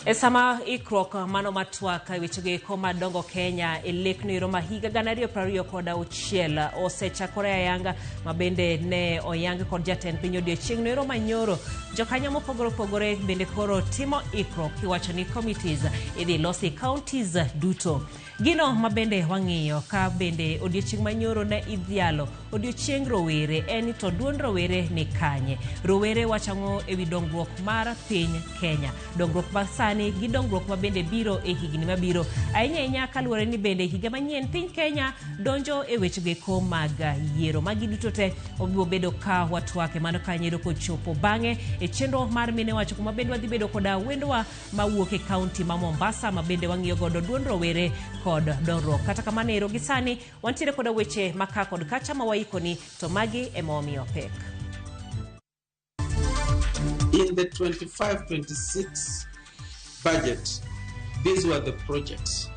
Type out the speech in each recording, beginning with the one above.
E sama ikruok mano mar twak e wechego eko madongo Kenya e lekno ero ma higa 2026 osechakore ayanga ma bende ne oyang kod jatend piny odiochieng'no ero manyoro. Jokanyo mopogore opogore bende koro timo ikruok kiwacho ni committees idhi losi counties duto. Gino ma bende wang'iyo ka bende odiochieng' manyoro ne idhialo odiochieng' rowere en ni to duond rowere ni kanye? Rowere wacho ang'o e wi dongruok mar piny Kenya? Dongruok ma sani gi dongruok ma bende biro e higni mabiro. Ahinya ahinya kaluwore ni bende higa manyien piny Kenya donjo e wechego eko mag yiero. Magi duto te wabiro bedo ka watwake mano kanyo kochopo bang'e e chenro mar mine wacho kuma bende wadhi bedo koda wendowa mawuok e kaunti ma Mombasa ma bende wang'iyo godo duond rowere kod dongruok. Kata kamano ero gi sani wantiere koda weche ma ka kod kacha ma waikoni to magi ema wamiyo pek. In the 25-26 budget, these were the projects.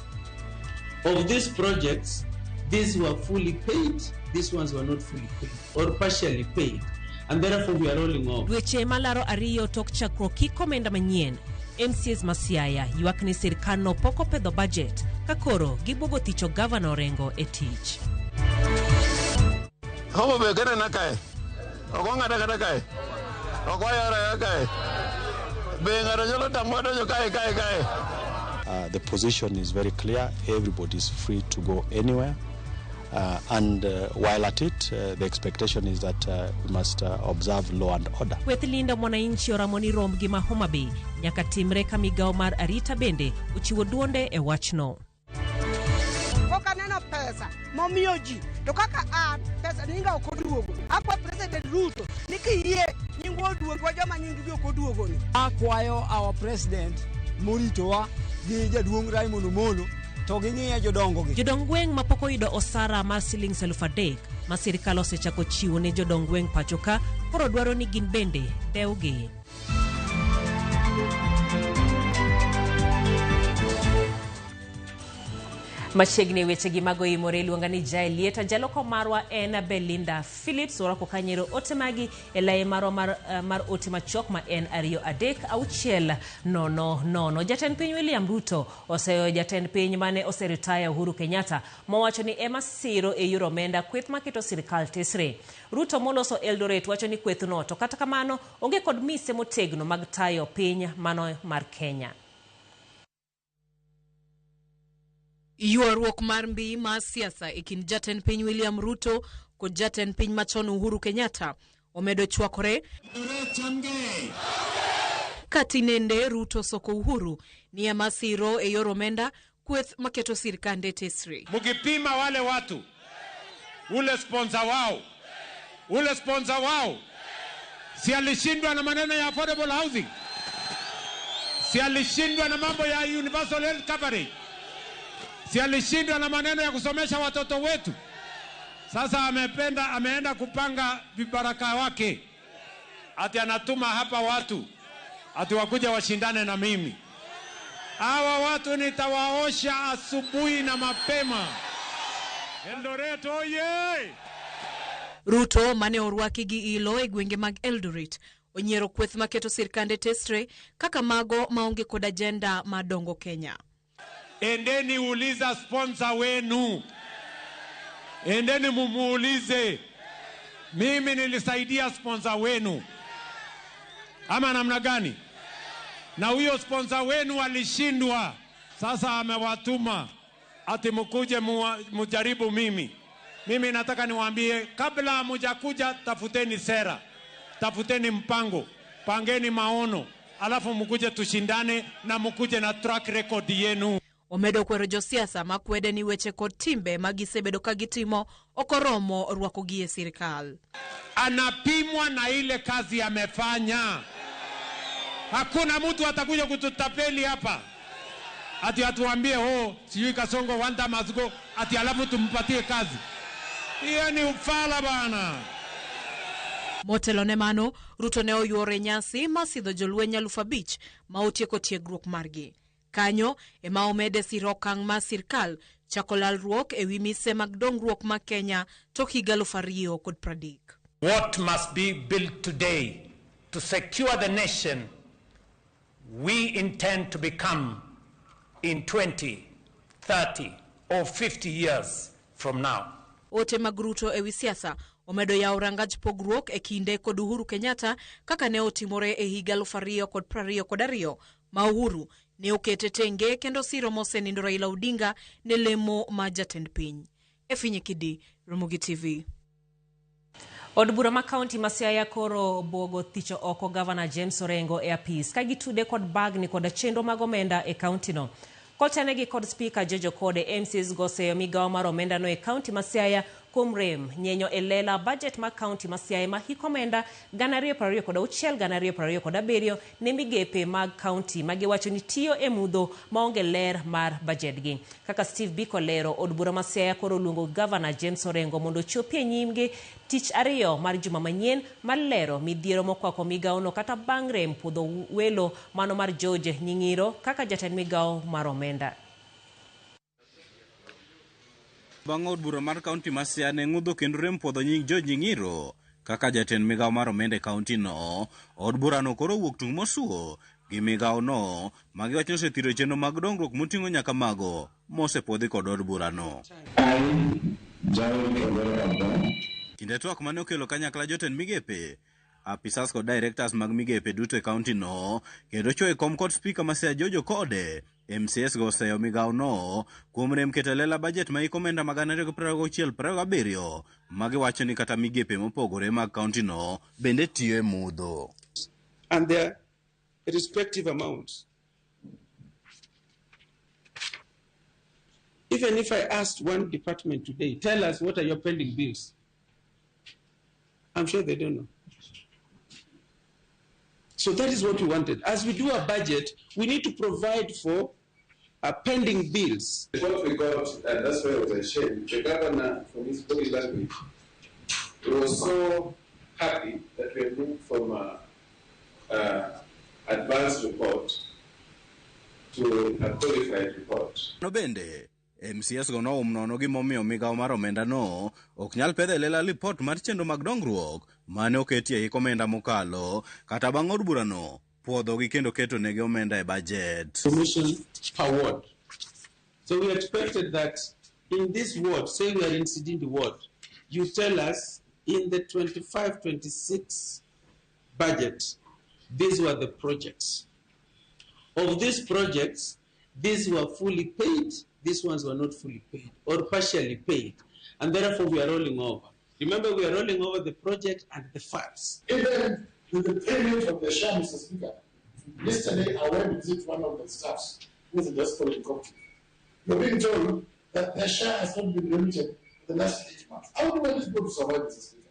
Of these projects, these were fully paid, these ones were not fully paid or partially paid, and therefore we are rolling off. Dweche malaro ariyo tok chakruok kik omenda manyien, MCAs ma Siaya ywak ni sirkandno pok opedho bajet ka koro gibuogo thicho gavana Orengo e tich. Homa Bay kene na kae. Ok ong'ada kata kae. Ok wayore kae. Be ng'ato nyalo tamo donjo kae kae kae. The position is very clear. Everybody is free to go anywhere. And while at it, the expectation is that we must observe law and order. Kweth Linda Mwananchi oramo ni rom gi ma Homa Bay nyaka timre ka migawo mar arita bende ochiwo duonde e wachno. Pok aneno pesa momiyo ji to kaka an pesa nyinga ok oduogo. Akwa President Ruto ni kiyie nyingwa oduog wa joma nying gi ok oduogo ni. Akwayo our president moritowa gi jaduong' Raymond Omolo to ging'iye jodongo gi. Jodong gweng' mapok oyudo osara mar siling 3,000 ma sirkal osechako chiwo ne jodong gweng' pacho ka koro dwaro ni gin bende dewgi. Machiegni weche gi mago imore iluonga ni Jael Lieta, jaloko marwa en Belinda Phillips. Warwako kanyero ote magi e lai marwa mar ote machuok ma en 236 00. Jatend piny William Ruto oseyo jatend piny mane oseritaya Uhuru Kenyatta mowacho ni ema siro e yor omenda kweth maketo sirkal tesre. Ruto moloso Eldoret wacho ni kwethno to kata kamano onge kod mise motegno mag tayo piny mano mar Kenya. Ywaruok mar mbii mar siasa e kind jatend piny William Ruto kod jatend piny machon Uhuru Kenyatta omedo chwakore ka tinende Ruto soko Uhuru ni ema siro e yor omenda kweth maketo sirkande tesre. Mkipima wale watu ule sponsor wao si alishindwa na maneno ya affordable housing, si alishindwa na mambo ya universal health coverage, si alishindwa na maneno ya kusomesha watoto wetu. Sasa amependa ameenda kupanga vibaraka wake, ati anatuma hapa watu ati wakuja washindane na mimi. Hawa watu nitawaosha asubuhi na mapema. Eldoret oye! Ruto mane orwaki gi ilo e gwenge mag Eldoret onyiero kweth maketo sirkande tesre kaka mago maonge kod ajenda mar dongo Kenya. Endeni uliza sponsor wenu, endeni mumuulize, mimi nilisaidia sponsor wenu ama namna gani? Na huyo sponsor wenu alishindwa, sasa amewatuma ati mkuje mujaribu mimi. Mimi nataka niwaambie, kabla mujakuja, tafuteni sera, tafuteni mpango, pangeni maono, alafu mkuje tushindane na mkuje na track record yenu. Omedo kwero josiasa makwede ni weche kod timbe ma gisebedo ka gitimo ok oromo rwakogi e sirikal. Anapimwa na ile kazi amefanya. Hakuna mtu atakuja kututapeli hapa ati atuambie, oh, sijui Kasongo one time must go, ati alafu tumpatie kazi. Hiyo ni ufala bana. Motelo ne mano, Ruto ne oyuoro e nyasi mar sidho jolweny 5,000 ma otieko tiegruok margi. Kanyo ema omede siro okang' mar sirkal chako lalruok ewi mise mag dongruok mag Kenya tok higa 2030. What must be built today to secure the nation we intend to become in 20, 30 or 50 years from now. Ote mag Ruto ewi siasa omedo yawo rangaj pogruok e kinde kod Uhuru Kenyatta kaka ne otimore e higa 2022 ma Uhuru ne okete tenge kendo siro mosenindo Raila Odinga ne lemo ma jatend piny. Efinye Kidi, Ramogi TV. Od bura ma kaunti ma Siaya koro buogo thicho oko Gavana James Orengo e apis ka gitude kod bagni koda chenro mag omenda e kaunti no. Kochanegi kod Spika George Okode, MCs goseyo migawo mar omenda no e kaunti ma Siaya kuom rem nyenyo e lela budget mar kaunti ma Siaya ma hik omenda 2026 2027 ne migepe mag kaunti ma giwacho ni tiyo e mudho maonge ler mar bajedgi. Kaka Steve Biko lero, od bura ma Siaya koro oluongo Gavana James Orengo mondo ochopi e nyimgi tich ariyo mar juma manyien mar lero midhiero mokwako migawono kata bang' rem puodho welo mano mar George Nying'iro kaka jatend migawo mar omenda. Bang' od bura mar kaunti ma Siaya ne ng'udho kendo rem puodho nying George Nying'iro kaka jatend migawo mar omenda e kaunti no, od burano koro owuok tung' mosuo gi migawo no ma giwacho ni osethiro chenro mag dongruok moting'o nyaka mago mosepuodhi kod od burano. Kinde twak mane okelo kanyakla jotend migepe, apisas kod directors mag migepe duto e kaunti no kendo choyo e kom kod spika ma Siaya George Okode, MCS go oseyo migawo no kuom rem keto e lela bajet ma hik omenda mag 2026-27 ma giwacho ni kata migepe mopogore mag kaunti no bende tiyo e mudho. And their respective amounts. Even if I asked one department today, tell us what are your pending bills, I'm sure they don't know. So that is what we wanted. As we do a budget, we need to provide for pending bills. What we got, and that's why it was a shame, the governor, from his body language, he was so happy that we had moved from an advanced report to a qualified report. No bende, MCS go noum nono gimomiyo migawo mar omenda no ok nyal pedho e lela lipot mar chenro mag dongruok mane oketi e hik omenda mokalo kata bang' od burano puodhogi kendo keto negi omenda e bajet. Commission per ward. So we expected that in this ward, say we are in Sidindi ward, you tell us in the 25-26 budget, these were the projects. Of these projects, these were fully paid, these ones were not fully paid or partially paid, and therefore we are rolling over. Remember, we are rolling over the project and the funds. Even with the payment of the share, Mr. Speaker, yesterday I went to visit one of the staffs who is a diaspora in Compton. You're being told that their share has not been remitted for the last 8 months. How do we want these people to survive, Mr. Speaker?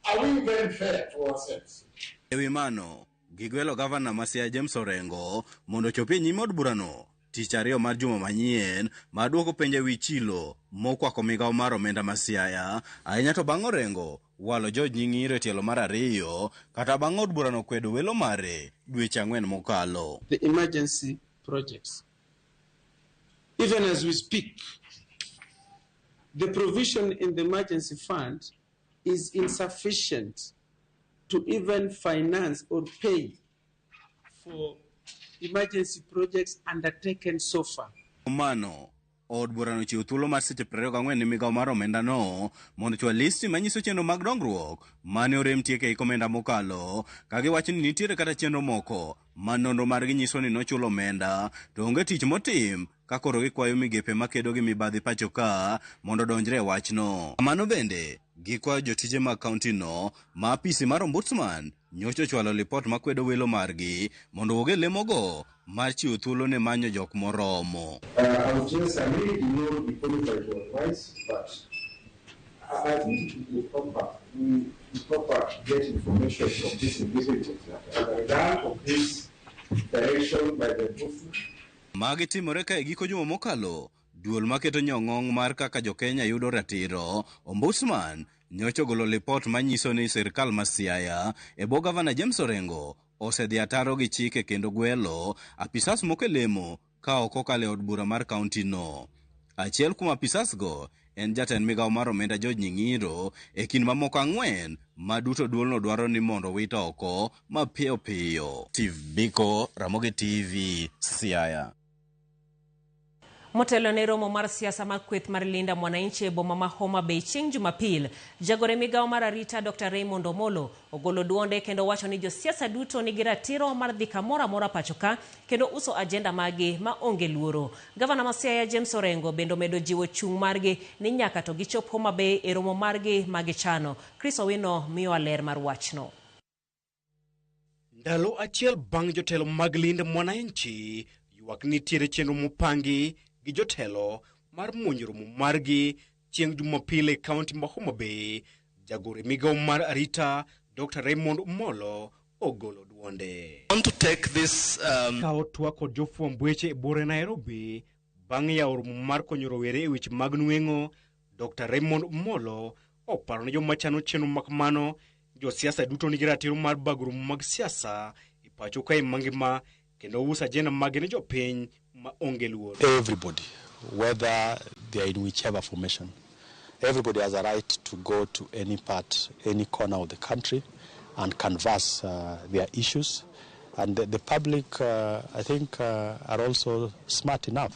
Are we very fair to ourselves? E wi mano, gigwelo gavana ma Siaya James Orengo mondo ochopi e nyim od burano tich ariyo mar juma manyien mar duoko penjo ewi chilo mokwako migawo mar omenda ma Siaya ahinya to bang' Orengo walo George Nying'iro e tielo mar ariyo kata bang' od burano kwedo welo mare dweche ang'wen mokalo. The emergency projects. Even as we speak, the provision in the emergency fund is insufficient to even finance or pay for emergency projects undertaken so far. Mano, od burano chiwo thuolo mar seche 24 ne migawo mar omenda no mondo ochwal listi manyiso chenro mag dongruok mane orem tieko e hik omenda mokalo ka giwacho ni nitiere kata chenro moko ma nonro margi nyiso ni nochul omenda to onge tich motim ka koro gikwayo migepe makedo gi mibadhi pacho ka mondo odonjre e wachno. Mano bende gikwayo jotije mag kaunti no ma apisi mar ombudsman nyocha ochwalo lipot makwedo welo margi mondo owuog e lemogo mar chiwo thuolo ne manyo jok moromo. I would just, I may not be qualified to advise, but I think it would be proper, we proper get information from these individuals that as a result of this direction by the ombudsman. Magi timore ka e giko juma mokalo, duol maketo nyong'ong mar kaka jokenya yudo ratiro, ombudsman nyocha ogolo lipot manyiso ni sirkal ma Siaya e bwo gavana James Orengo osedhi ataro gi chike kendo gwelo apisas moko e lemo ka ok okalo e od bura mar kaunti no. Achiel kuom apisas go en jatend migawo mar omenda George Nying'iro e kind mamoko 4 ma duto duolno dwaro ni mondo wit oko mapiyo piyo. Steve Biko, Ramogi TV, Siaya. Motelo ne romo mar siasa mar kweth mar Linda Mwananchi e boma ma Homa Bay chieng' Jumapil, jagore migawo mar arita Dr. Raymond Omolo ogolo duonde kendo wacho ni josiasa duto nigi ratiro mar dhi kamoro amora pacho ka kendo uso ajenda maggi ma onge luoro. Gavana ma Siaya James Orengo bende omedo jiwo chung' margi ni nyaka to gichop Homa Bay e romo margi ma gichano. Chris Owino miyowa ler mar wachno. Ndalo achiel bang' jotelo mag Linda Mwananchi ywak nitiere chenro mopangi gi jotelo mar monjo romo margi chieng' Jumapil e kaunti ma Homa Bay, jagoro e migawo mar arita Dr. Raymond Omolo ogolo duonde. Want to take this, Ka otwak kod jofwamb weche e buore Nairobi bang' yawo romo mar konyo rowere e weche mag nweng'o, Dr. Raymond Omolo oparo ne joma chano chenro makamano josiasa duto nigi ratiro mar bago romo mag siasa e pacho kae mangima kendo uso ajenda mage ne jopiny ma onge luoro. Everybody, whether they are in whichever formation, everybody has a right to go to any part, any corner of the country and canvass their issues. And the public, I think, are also smart enough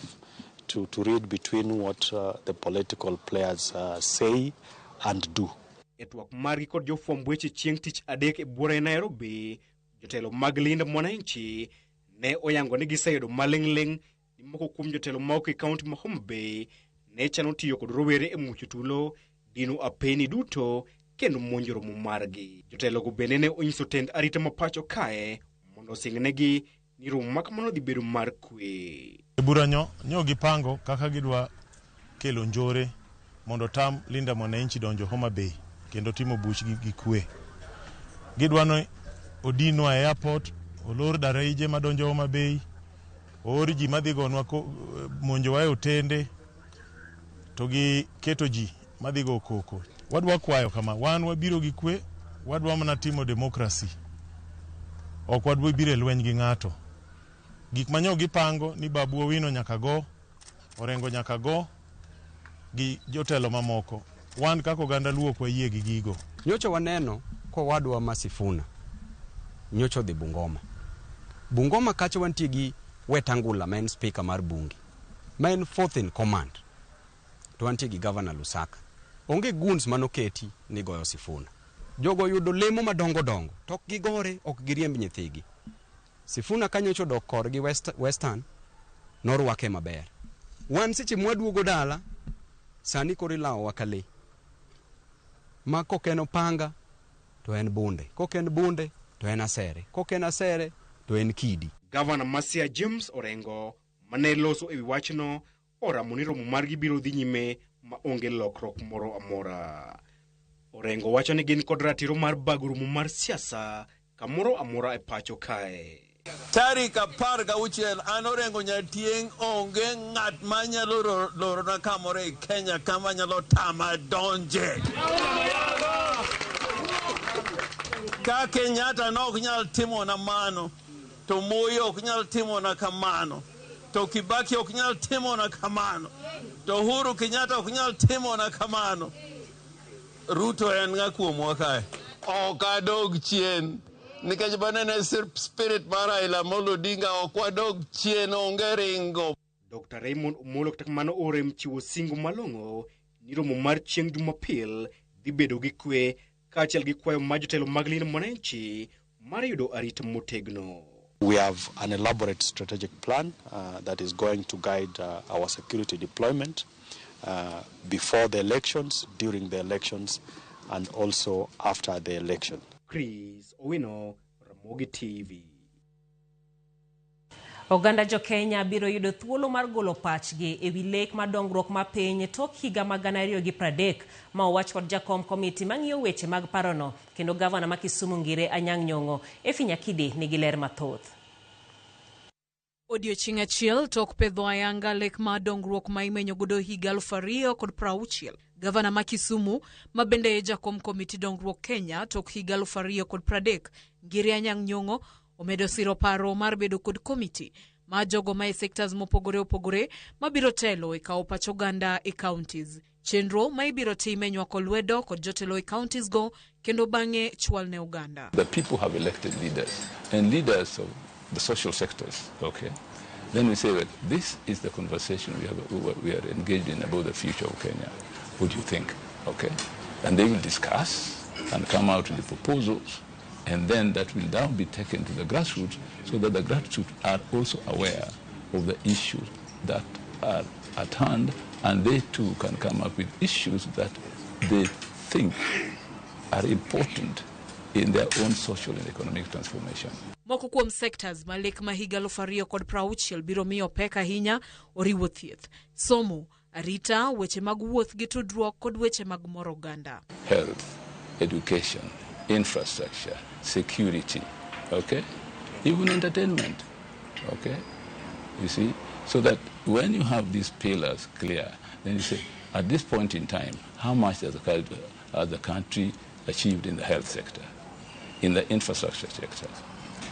to read between what the political players say and do. E twak margi kod jofwamb weche chieng' tich adek e buore Nairobi, jotelo mag Linda Mwananchi ne oyango ni giseyudo maling'ling' ni moko kuom jotelo ma ok e kaunti ma Homa Bay ne chano tiyo kod rowere e muocho tulo, dino apeni duto kendo monjo romo margi. Jotelogo bende ne onyiso tend arita ma pacho kae mondo osingnegi ni romo ma kamano dhi bedo mar kwe. E bura nyo gipango kaka gidwa kelo njore mondo tam Linda Mwananchi donjo Homa Bay kendo timo buchgi gi kwe. Gidwa ni odinwa e airport, olor dareje madonjo Homa Bay, oor ji madhi gonwa monjowa e otende, to gi keto ji madhi go koko. Wadwa kwayo kama, wan wabiro gi kwe, wadwa mana timo demokrasi. Ok wadwa biro e lweny gi ng'ato. Gik manyo gipango ni Babu Owino nyaka go, Orengo nyaka go, gi jotelo mamoko. Wan kaka oganda Luo ok wayie gi gigo. Nyocha waneno kowadwa ma Sifuna, nyocha odhi Bungoma. Bungoma kacha wantie gi Wetangula ma en speaker mar bunge, ma en fourth in command. To wantie gi Governor Lusaka. Onge goons manoketi ni goyo Sifuna. Jogo yudo lemo madongo dongo, to ok gigore, ok giriemb nyithigi. Sifuna ka nyocha odok korgi Western, norwake maber. Wan seche mwaduogo dala, sani koro ilawowa ka lee. Ma kok en opanga, to en bunde. Kok en bunde, to en asere. Kok en asere, to en kidi. Gavana ma Siaya James Orengo mane loso ewi wachno oramo ni romo margi biro dhi nyime ma onge lokruok moro amora. Orengo wacho ni gin kod ratiro mar bago romo mar siasa kamoro amora e pacho kae. Tarik 16 an Orengo Nyatieng' onge ng'at manyalo lorona kamoro e Kenya kama nyalo tama donje. Ka Kenyatta ne ok nyal timona mano, to Moi ok nyal timona kamano, to Kibaki ok nyal timona kamano, to Uhuru Kenyatta ok nyal timona kamano. Ruto en ng'a kuomwa kae? Ok adog chien. Nikech banene spirit mar Raila Amolo Odinga ok wadog chien, onge ringo. Dr. Raymond Omolo kata kamano orem chiwo singo malong'o ni romo mar chieng' Jumapil dhi bedo gi kwe kaachiel gi kwayo mar jotelo mag Linda Mwananchi mar yudo arita motegno. We have an elaborate strategic plan that is going to guide our security deployment before the elections, during the elections, and also after the election. Chris Owino, Ramogi TV. Oganda jo Kenya biro yudo thuolo mar golo pachgi e wi lek mar dongruok ma piny tok higa mag 2030 ma owach kod jakom komiti mang'iyo weche mag parono kendo gavana ma Kisumu Ngire Anyang' Nyong'o. Efi Nyakidi nigi ler mathoth. Odiochieng' achiel tok pedho ayanga lek mar dongruok ma imenyo godo higa 2060. Gavana ma Kisumu ma bende e jakom komiti dongruok Kenya tok higa 2030 Ngire Anyang' Nyong'o omedo siro paro mar bedo kod komiti ma jogo ma e sectors mopogore opogore mabiro telo e kawo pach oganda e counties. Chenro ma ibiro time nywako lwedo kod jotelo e counties go kendo bang'e chwal ne oganda. The people have elected leaders, and leaders of the social sectors, okay? Then we say that this is the conversation we are engaged in about the future of Kenya. What do you think? Okay? And they will discuss and come out with the proposals, and then that will now be taken to the grassroots so that the grassroots are also aware of the issues that are at hand, and they too can come up with issues that they think are important in their own social and economic transformation. Moko kuom sectors ma lek ma higa 2060 biro miyo pek ahinya oriwo thieth, somo, arita, weche mag wuoth gi tudruok kod weche mag moro oganda. Health, education, infrastructure, security, okay? Even entertainment, okay? You see? So that when you have these pillars clear, then you say, at this point in time, how much has the country achieved in the health sector, in the infrastructure sector,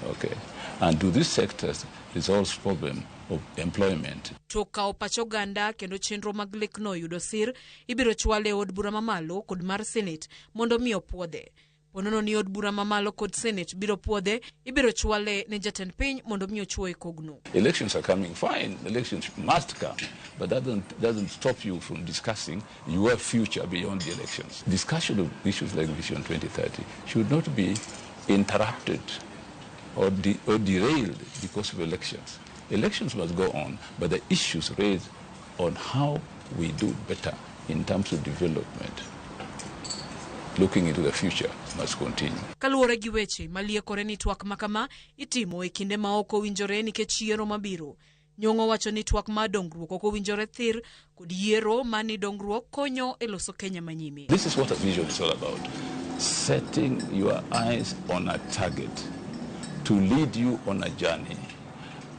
okay? And do these sectors resolve problem of employment? To kawo pach oganda kendo chenro mag lekno yudo sir ibiro chwale e od bura mamalo kod mar Senate mondo mi opuodhe. Ponono ni od bura mamalo kod Senate biro puodhe, ibiro chwale ne jatend piny mondo mi ochuo e kogno. Elections are coming, fine, elections must come, but that doesn't stop you from discussing your future beyond the elections. Discussion of issues like Vision 2030 should not be interrupted or derailed because of elections. Elections must go on, but the issues raised on how we do better in terms of development, looking into the future, must continue. Kaluwore gi weche maliekore ni twak makama itimo e kinde ma ok owinjore nikech yiero mabiro. Nyong'o wacho ni twak mar dongruok ok owinjore thir kod yiero ma ni dongruok konyo e loso Kenya manyime. This is what a vision is all about. Setting your eyes on a target to lead you on a journey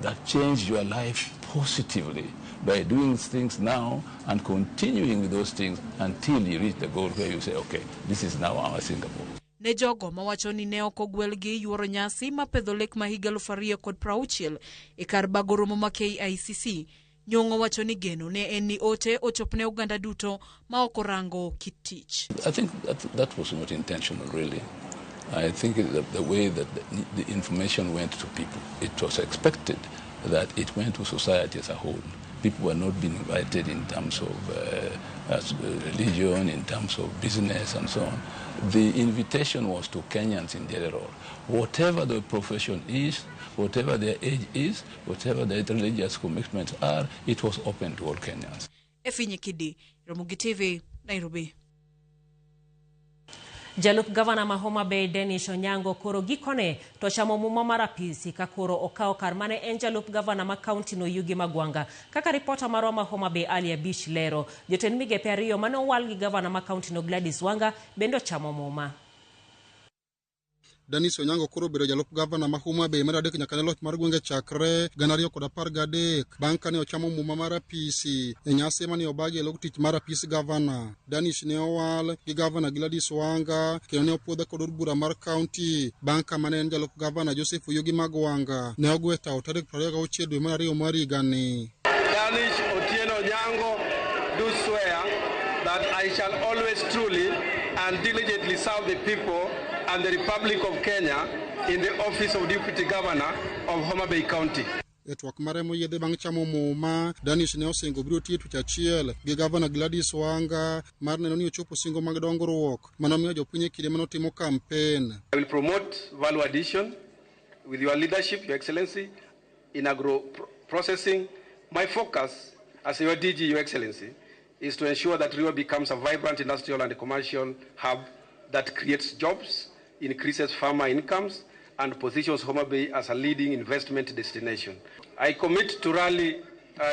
that change your life positively by doing things now and continuing with those things until you reach the goal where you say, okay, this is now our Singapore. Ne jogo mawacho ni ne ok ogwelgi yuoro nyasi mapedho lek ma higa 2060 e kar bago romo ma KICC. Nyong'o wacho ni geno ne en ni ote ochop ne oganda duto ma ok orango kit tich. I think that was not intentional, really. I think the way that the information went to people, it was expected that it went to society as a whole. People were not being invited in terms of religion, in terms of business, and so on. The invitation was to Kenyans in general. Whatever their profession is, whatever their age is, whatever their religious commitments are, it was open to all Kenyans. Efinye Kidi, Ramogi TV, Nairobi. Jalup gavana ma Homa Bay Dennis Onyango koro gikone to chamo muma mar apisi ka koro okawo kar mane en jalup gavana ma kaunti no Yugi Magwanga. Kaka ripota marwa ma Homa Bay Ali Abich lero, jotend migepe ariyo mane owal gi gavana ma kaunti no Gladys Wanga bende ochamo muma. Dennis Onyango koro obedo jalup gavana ma Homa Bay mar adek nyaka ne loch mar gwenge chakre 2013 bang' kane ochamo muma mar apisi e nyasi mane obagi e log tich mar apis gavana. Dennis ne owal gi gavana Gladys Wanga kendo ne opuodhe kod od bura mar kaunti bang' kama ne en jalup gavana Joseph Oyugi Magwanga ne ogwe tao tarik 26 dwe mar ariyo mar higani. Dennis Otieno Onyango do swear that I shall always truly and diligently serve the people and the Republic of Kenya in the office of Deputy Governor of Homa Bay County. E twak mare moyiedhi bang' chamo muma, Dennis ne osingo biro tiyo tich achiel gi gavana Gladys Wanga mar neno ni ochopo singo mag dongruok manomiyo jopiny e kinde manotimo kampen. I will promote value addition with your leadership, Your Excellency, in agro processing. My focus as your DG, Your Excellency, is to ensure that Riwa becomes a vibrant industrial and commercial hub that creates jobs, increases farmer incomes, and positions Homa Bay as a leading investment destination. I commit to rally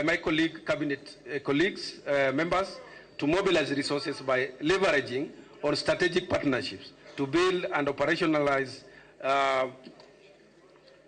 my colleague, cabinet colleagues, members, to mobilize resources by leveraging on strategic partnerships to build and operationalize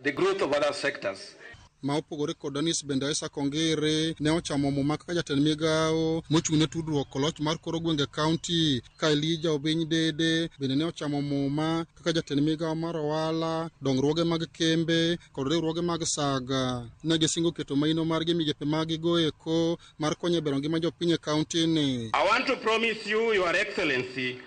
the growth of other sectors. Ma opogore kod Danis bende Isaac Ongere ne ochamo muma kaka jatend migawo mochung' ne tudruok kod loch mar kor gwenge kaunti, ka Elijah Obiny Dede bende ne ochamo muma kaka jatend migawo mar ohala, dongruoge mag kembe kod riwruoge mag saga. Ne gisingo keto maino margi e migepe magigo eko mar konyo e bero ngima jopiny e kaunti ni. I want to promise you, Your Excellency,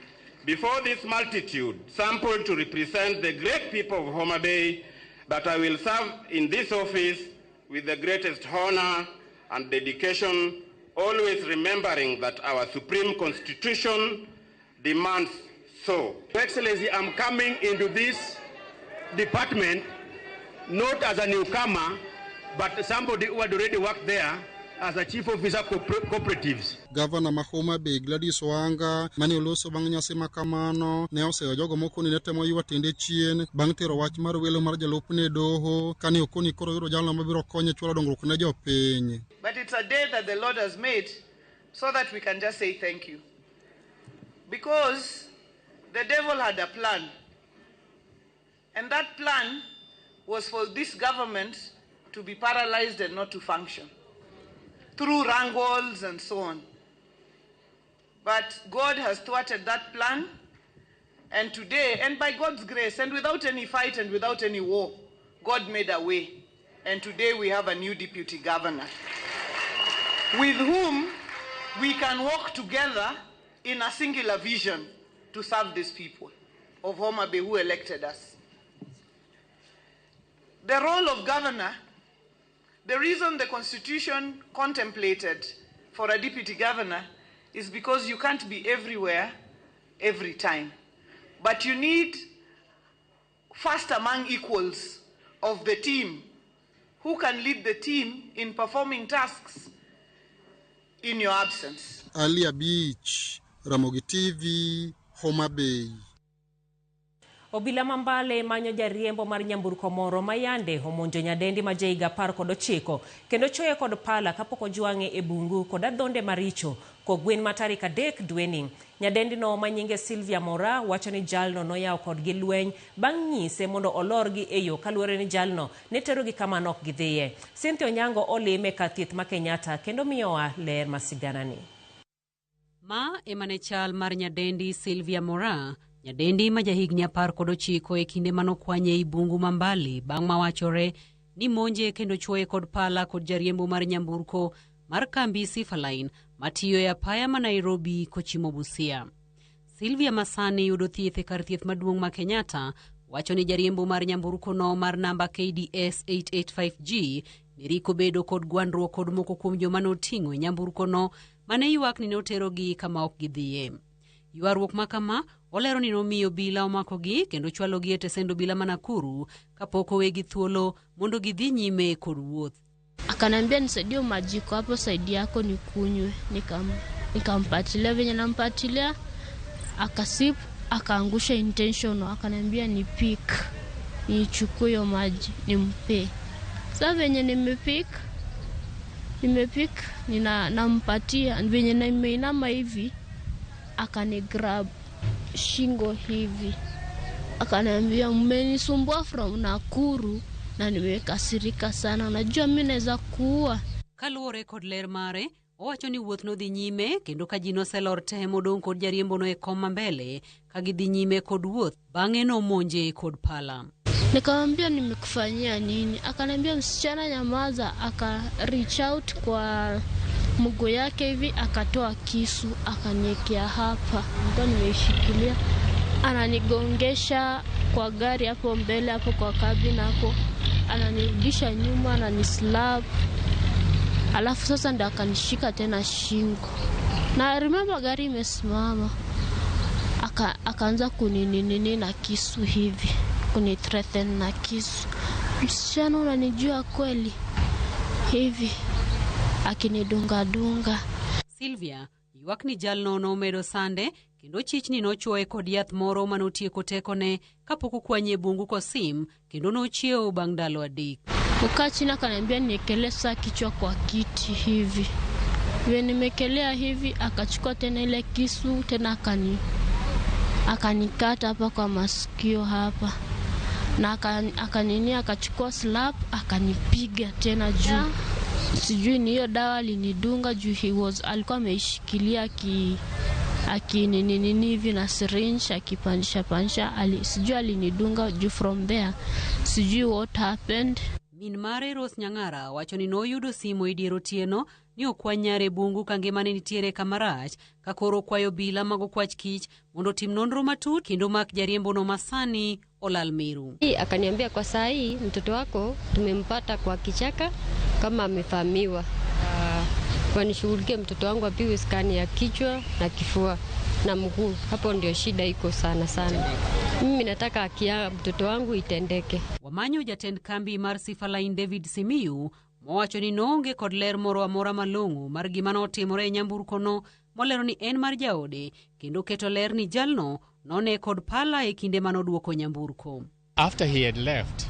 before this multitude sampled to represent the great people of Homa Bay, that I will serve in this office with the greatest honor and dedication, always remembering that our Supreme Constitution demands so. Your Excellency, I'm coming into this department not as a newcomer, but somebody who had already worked there as a chief officer cooperatives. Gavana ma Homa Bay Gladys Wanga mane oloso bang' nyasi ma kamano ne oseyo jogo moko ni ne temo ywa tiende chien bang' tero wach mar welo mar jalupne e doho kane okoni koro yudo jalno mabiro konye chwalo dongruok ne jopiny. But it's a day that the Lord has made so that we can just say thank you. Because the devil had a plan. And that plan was for this government to be paralyzed and not to function through wrangles and so on. But God has thwarted that plan. And today, and by God's grace, and without any fight and without any war, God made a way. And today we have a new deputy governor with whom we can work together in a singular vision to serve these people of Homa Bay who elected us. The role of governor, the reason the constitution contemplated for a deputy governor is because you can't be everywhere every time. But you need first among equals of the team who can lead the team in performing tasks in your absence. Alia Beach, Ramogi TV, Homa Bay. Obila mambale manyo jariembo mar nyamburko moro mayande omonjo nyadendi ma jahiga 19 kendo choye kod pala kapok ojwang'e e bungu kod adhonde maricho kogwen ma tarik 3 dweni. Nyadendi no manyinge Sylvia Mora wacho ni jalno noyawo kodgi lweny bang' nyise mondo olorgi e yo kaluwore ni jalno ne terogi kama nok gidhiye. Cynthia Onyango olime kar thieth ma Kenyatta kendo miyowa ler ma siganani. Ma ema ne chal mar nyadendi Sylvia Mora, nyadendi ma jahigni 19 e kinde manokwanye ei bungu mambali bang' mawachore ni monje kendo chuoye kod pala kod jariembo mar nyamburko mar kambi Sifaline matiyo e apaya ma Nairobi kochimo Busia. Sylvia masani yudo thieth e kar thieth maduong' ma Kenyatta wacho ni jariembo mar nyamburko no mar namba KDS 885G ne riko bedo kod gwandruok kod moko kuom joma noting'o e nyamburko no mane ywak ni noterogi kama ok gidhiye. Ywaruok ma kama olero ni nomiyo obila omakogi kendo chwalogi e tesend obila ma Nakuru kapok owegi thuolo mondo gidhi nyime kod wuoth. Akaniambia nisaidie majiko hapo saidi yako nikunywe, nikampatilia venye nampatilia akasip akaangusha intentional, akaniambia ni pick nichukue hiyo maji nimpe. Sasa venye nimepik nina nampatia, venye nimeinama hivi akanigrab shingo hivi akaniambia mmenisumbua from Nakuru na nimekasirika sana, najua mimi naweza kuua. Kaluwore kod ler mare, owacho ni wuoth nodhi nyime kendo ka ji noselor te modong' kod jariembono e kom mambele ka gidhi nyime kod wuoth, bang'e nomonje kod pala. Nikamwambia nimekufanyia nini? Akaniambia msichana nyamaza, aka reach out kwa mguu yake hivi akatoa kisu akaniekea hapa. Ndio nimeishikilia. Ananigongesha kwa gari hapo mbele hapo kwa cabin hapo. Ananirudisha nyuma, ananislap. Alafu sasa ndo akanishika tena shingo. Na remember gari imesimama. Akaanza kuninini na kisu hivi, kunithreaten na kisu. Msichana unanijua kweli hivi, akinidunga dunga. Sylvia ywak ni jalno nomedo sande kendo chichni nochuoye kod yath moro manotieko tekone kapok okwanye e bungu kosim kendo nochiewo bang' ndalo 3. Kukaa chini akaniambia niekelee saa kichwa kwa kiti hivi. Vile nimekelea hivi akachukua tena ile kisu tena akanikata hapa kwa masikio hapa. Na akanini akachukua slap akanipiga tena juu. Sijui ni hiyo dawa alinidunga juu he was alikuwa ameishikilia akinini hivi na syringe akipanisha panisha sijui alinidunga juu from there sijui what happened. Min mare Rose Nyang'ara wacho ni noyudo simo e dier otieno ni okwany nyare bungu ka ngimane nitiere kama rach ka koro okwayo obila mag okwach kich mondo otim nonro matut kendo mak jariembono masani olal meru. Akaniambia kwa saa hii mtoto wako tumempata kwa kichaka kama amefahamiwa. Wanishughulikie mtoto wangu apigwe skani ya kichwa na kifua na mguu. Hapo ndio shida iko sana sana. Mimi nataka haki ya mtoto wangu itendeke. Wamanyo jatend kambi mar Sifa Line David Simiyu mowacho ni noonge kod ler moro amora malong'o mar gima notimore e nyamburkono molero ni en mar jaode kendo keto ler ni jalno none kod pala e kinde manoduoko nyamburko. After he had left,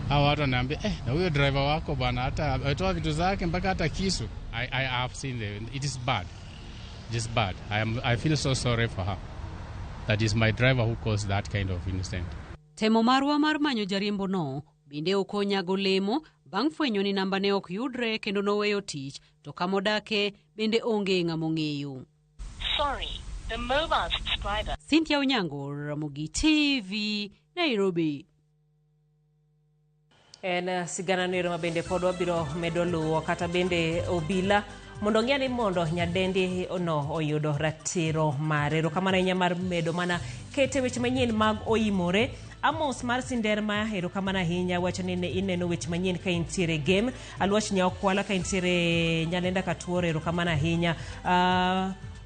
hao watu wananiambia na huyo driver wako bana hata ametoa vitu zake mpaka hata kisu. I have seen it is bad. It is bad. I feel so sorry for her. That is my driver who caused that kind of incident. Temo marwa mar manyo jariembo no bende ok onyago lemo bang' fwenyo ni namba ne ok yudre kendo noweyo tich to kamodake bende onge ng'ama ong'eyo. Sorry, the mobile subscriber. Cynthia Onyango, Ramogi TV, Nairobi. En sigana noero ma bende pod wabiro medo luwo kata bende obila mondo ong'e ni mondo nyadendi no oyudo ratiro mare. Erokamano ahinya mar medo mana kete weche manyien mag oimore. Amos mar Sinderma, erokamano ahinya, wacho ni ineno weche manyien ka intiere game. Aluoch Nyaokwala ka intiere Nyalenda Katuoro, erokamano ahinya.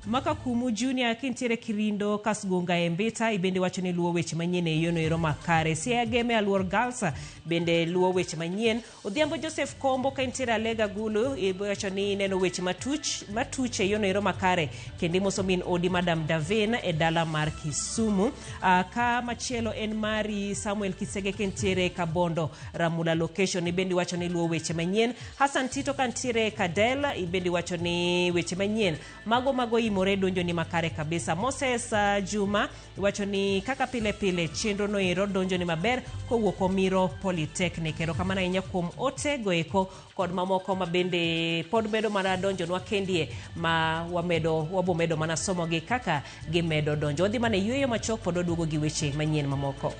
Maka Kumu Junior kintiere Kirindo Kasgunga e Mbita ibende wacho ni luwo weche manyien e yono ero makare. Siaya Geme Aluor Girls bende luwo weche manyien. Odhiambo Joseph Kombo ka intiere Alega Gulu iwacho ni ineno weche matuch e yono ero makare kendo imoso min odi Madam Davin e dala mar Kisumu. Ka machielo en mari Samuel Kisege kintiere Kabondo Ramula location ibende wacho ni luwo weche manyien. Hassan Tito kantiere Kadel ibende wacho ni weche manyien mago imore donjo ni makare kabisa. Moses Juma wacho ni kaka pile pile chenro no ero donjo ni maber kowuok Omiro Polytechnic. Erokamano ahinya kuom ote goeko kod mamoko ma bende pod medo mana donjonwa kendie ma wabomedo mana somogi kaka gimedo donjo. Wadhi mana yueyo machuok pod waduogo gi weche manyien mamoko.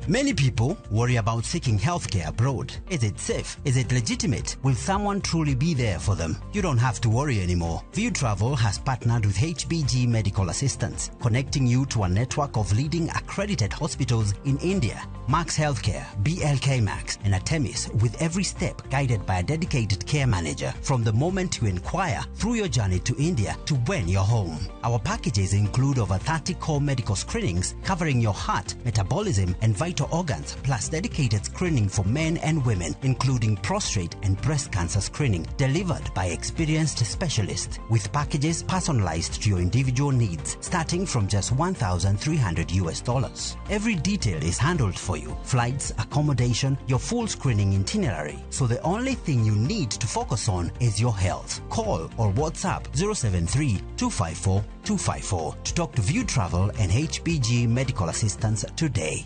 Many people worry about seeking healthcare abroad. Is it safe? Is it legitimate? Will someone truly be there for them? You don't have to worry anymore. View Travel has partnered with HBG Medical Assistance, connecting you to a network of leading accredited hospitals in India. Max Healthcare, BLK Max, and Artemis, with every step guided by a dedicated care manager from the moment you inquire through your journey to India to when you're home. Our packages include over 30 core medical screenings covering your heart, metabolism, and vital organs, plus dedicated screening for men and women, including prostate and breast cancer screening, delivered by experienced specialists, with packages personalized to your individual needs, starting from just $1,300. Every detail is handled for you: flights, accommodation, your full screening itinerary. So the only thing you need to focus on is your health. Call or WhatsApp 073 254 254 to talk to View Travel and HBG Medical Assistance today.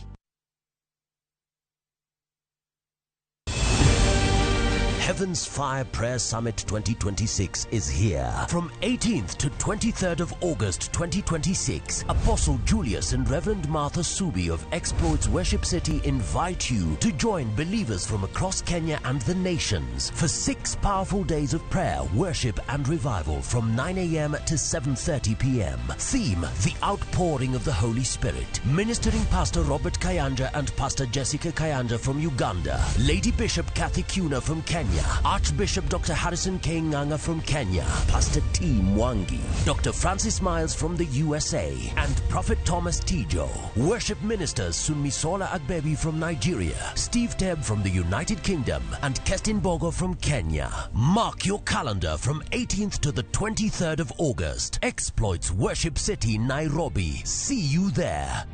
Heaven's Fire Prayer Summit 2026 is here. From 18th to 23rd of August 2026, Apostle Julius and Reverend Martha Subi of Exploits Worship City invite you to join believers from across Kenya and the nations for 6 powerful days of prayer, worship and revival from 9 a.m. to 7:30 p.m. Theme, The Outpouring of the Holy Spirit. Ministering Pastor Robert Kayanja and Pastor Jessica Kayanja from Uganda. Lady Bishop Kathy Kuna from Kenya. Archbishop Dr. Harrison K. Nganga from Kenya, Pastor T. Mwangi, Dr. Francis Miles from the USA, and Prophet Thomas Tijo. Worship ministers Sunmisola Agbebi from Nigeria, Steve Tebb from the United Kingdom, and Kestin Bogo from Kenya. Mark your calendar from 18th to the 23rd of August. Exploits Worship City, Nairobi. See you there.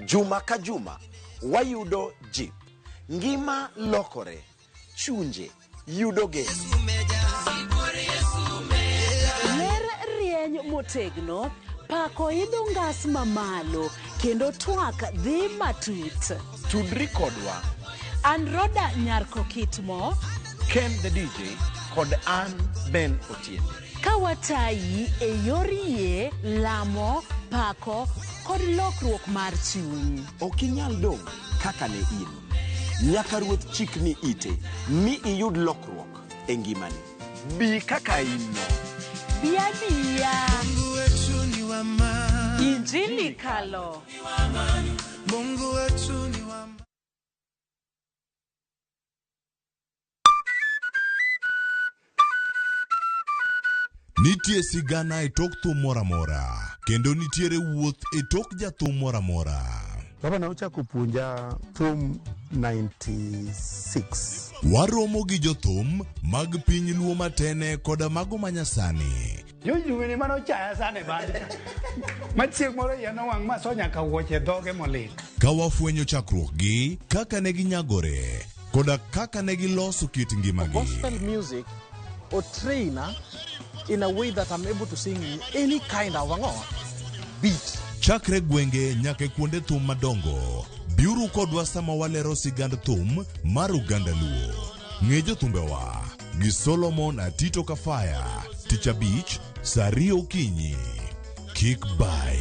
Juma ka juma wayudo jip. Ngima lokore, chunje yudo geno. Ler rieny motegno, pako idho ngas mamalo, kendo twak dhi matut. Tudri kodwa. An Roda Nyarko Kitmo. Ken the DJ kod an Ben Otiende. Ka watayi e yor yie, lamo, pako kod lokruok mar chuny. Ok inyal dong' kaka ne in. Nyaka Ruoth chikni ite mi iyud lokruok e ngimani. Bi kaka in no. Bi abiya. Injili kalo. Mungu wetu ni wa Nitie sigana e tok thum moro amora, kendo nitiere wuoth e tok jathum moro amora. Baba ne ochako puonja thum 96. Waromo gi jothum mag piny Luo matene koda mago manyasani. Jojuwene mane ochaya sana e band. Ma chieng' moro iya nowang' ma so nyaka wuoche dhoge molil. Ka wafwenyo chakruokgi, kaka ne ginyagore, koda kaka ne giloso kit ngimagi. Gospel music or trainer in a way that I'm able to sing in any kind of beat. Chakre gwenge nyaka e kuonde thum madongo, biuru kodwa sama walero sigand thum mar oganda Luo. Ng'e jothumbewa gi Solomon Atito Kafaya, Tich Abich, saa ariyo okinyi. Kik bai.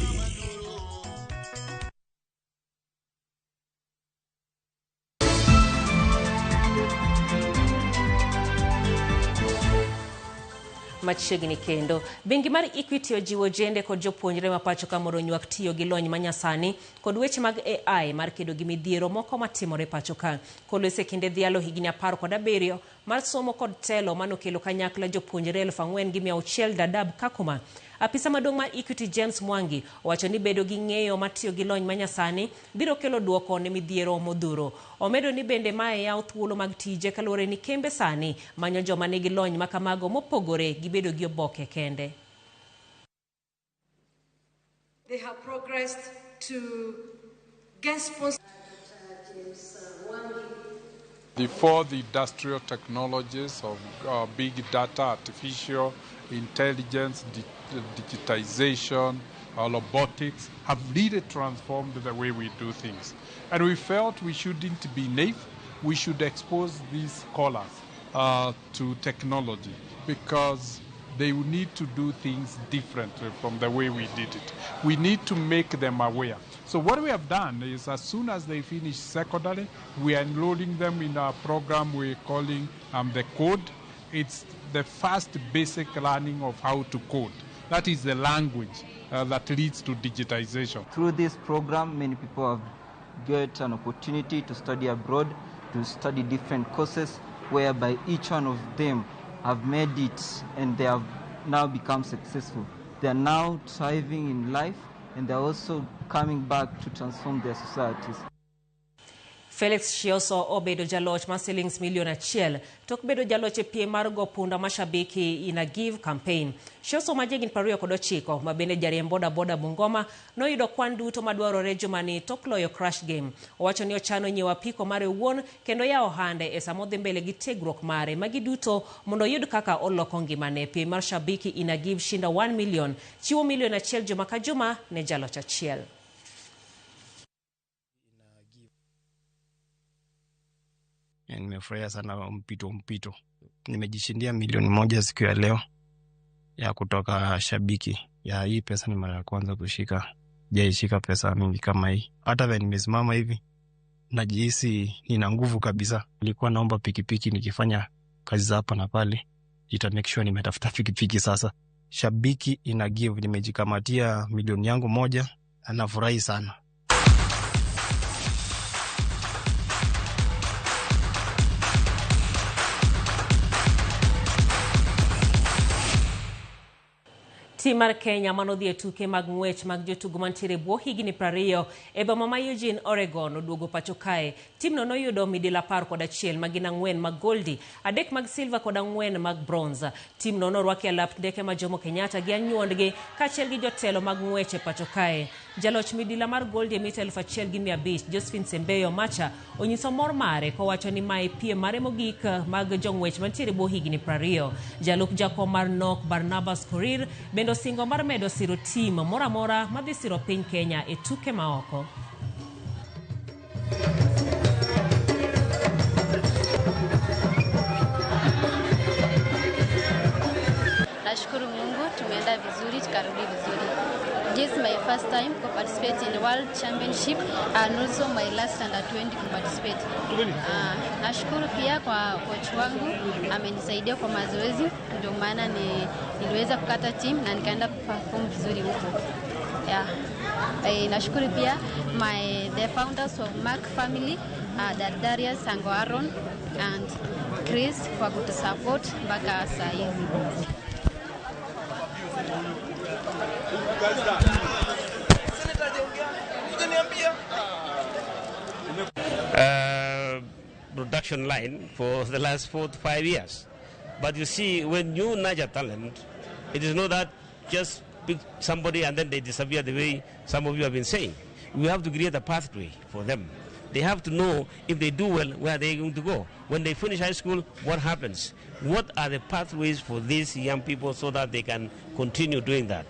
Machiegni kendo. Bengi mar Equity ojiwo ojende kod jopuonjre ma pacho ka mondo onywak tiyo gi lony manyasani kod weche mag AI mar kedo gi midhiero moko matimore pacho ka. Kolose kinde dhialo higni 17 mar somo kod telo manokelo kanyakla jopuonjre 4600 Dadaab Kakuma. Apisa maduong' mar Equity James Mwangi owacho ni bedo gi ng'eyo matiyo gi lony manyasani biro kelo duoko ne midhiero modhuro. Omedo ni bende mae yawo thuolo mag tije kaluwore ni kembe sani manyo joma nigi lony makamago mopogore gi bedo gi oboke kende. They have progressed to guest sponsors. The fourth industrial technologies of big data, artificial intelligence, digitization, robotics have really transformed the way we do things. And we felt we shouldn't be naive. We should expose these scholars to technology because they will need to do things differently from the way we did it. We need to make them aware. So what we have done is as soon as they finish secondary, we are enrolling them in a program we're calling the Code. It's the first basic learning of how to code. That is the language that leads to digitization. Through this program, many people have got an opportunity to study abroad, to study different courses, whereby each one of them have made it and they have now become successful. They are now thriving in life and they are also coming back to transform their societies. Felix Shioso obedo jaloch mar silings milion 1 tok bedo jaloch e piem mar go punda mashabiki in a give campaign. Shioso ma jahigni 29 ma bende jariemb boda boda Bungoma noyudo kwan duto madwarore jumani tok loyo crash game. Owacho ni ochano nyiewo apiko mare owuon kendo yawo ohande e sama odhi mbele gi tiegruok mare. Magi duto mondo oyud kaka oloko ngimane. Piem mar Shabiki in a give shinda 1 million chiwo milion 1 juma ka juma ne jaloch achiel. Nimefurahia sana mpito. Nimejishindia milioni 1 siku ya leo ya kutoka Shabiki. Ya hii pesa ni mara ya kwanza kushika. Sijaishika pesa mingi kama hii. Hata vile nimesimama hivi najihisi nina nguvu kabisa. Nilikuwa naomba pikipiki nikifanya kazi za hapa na pale. Ita make sure nimetafuta pikipiki sasa. Shabiki ina give, nimejikamatia milioni yangu 1 na nafurahi sana. Tim mar Kenya manodhi e tuke mag ng'wech mag jotugo mantiere e bwo higni 20 e boma ma Eugene, Oregon oduogo pacho kae. Timno noyudo midila 11 magin 4 mag goldi, 3 mag silver kod 4 mag bronze. Timno norwaki e alap ndeke ma Jomo Kenyatta gi anyuondgi kaachiel gi jotelo mag ng'wech e pacho kae. Jaloch midila mar goldi e mita 1500 Josephine Sembeyo Macha onyiso mor mare kowacho ni mae piem mare mogik mag jong'wech mantiere e bwo higni 20. Jalup jakom mar NOC Barnabas Korir bende osingo mar medo siro tim moro amora madhi siro piny Kenya e tuke maoko. Nashukuru Mungu tumeenda vizuri tukarudi vizuri. This is my first time to participate in World Championship and also my last under 20 to participate. Nashukuru pia kwa coach wangu amenisaidia kwa mazoezi, ndio maana niliweza kukata team na nikaenda kuperform vizuri huko. Yeah. Nashukuru pia the founders of Mark family, Darius Sango Aaron and Chris kwa kutusupport mpaka saa hizi. Production line for the last 4 to 5 years. But you see, when you nurture talent, it is not that just pick somebody and then they disappear the way some of you have been saying. We have to create a pathway for them. They have to know if they do well, where they are going to go. When they finish high school, what happens? What are the pathways for these young people so that they can continue doing that?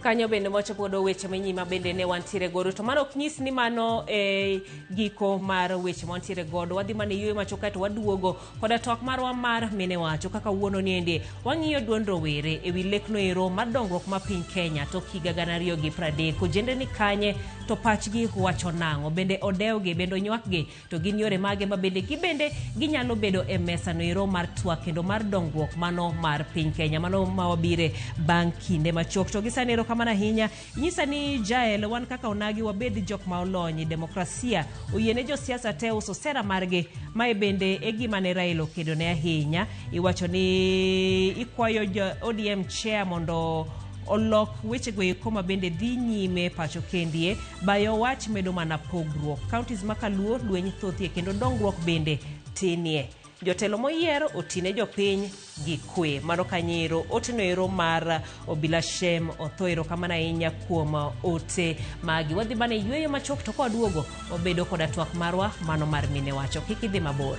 Kanyo bende wachopo godo weche manyima bende ne wantiere godo, to mano ok nyis ni mano e giko mar weche mantiere godo. Wadhi mana yweyo machuok kaeto waduogo koda twak marwa mar mine wacho kaka wuono niendi wang'iyo duond rowere ewi lekno ero mar dongruok ma piny Kenya tok higa 2030. Ojende ni kanye to pachgi wacho nang'o, bende odewgi, bende onywakgi, to gin yore mage ma bende gibende ginyalo bedo e mesa no ero mar twak kendo mar dongruok mano mar piny Kenya. Mano ma wabire bang' kinde machuok. To gi sani erokamano ahinya. Inyisa ni Jael, wan kaka onagi wabed jok ma olony e demokrasia, oyiene josiasa te uso sera margi. Mae bende e gima ne Raila okedone ahinya. Iwacho ni ikwayo jo ODM chair mondo olok wechego eko ma bende dhi nyime pacho kendie. Bayo wach medo mana pogruok. Counties ma kaluo lweny thothie kendo dongruok bende tinie. Jotelo moyier otine jopiny gi kwe. Mano kanyero oteno ero mar Obila Shem Otho. Erokamano ahinya kuom ote magi. Wadhi mana e yweyo machuok to kwaduogo wabedo koda twak marwa mano mar mine wacho. Kik idhi mabor.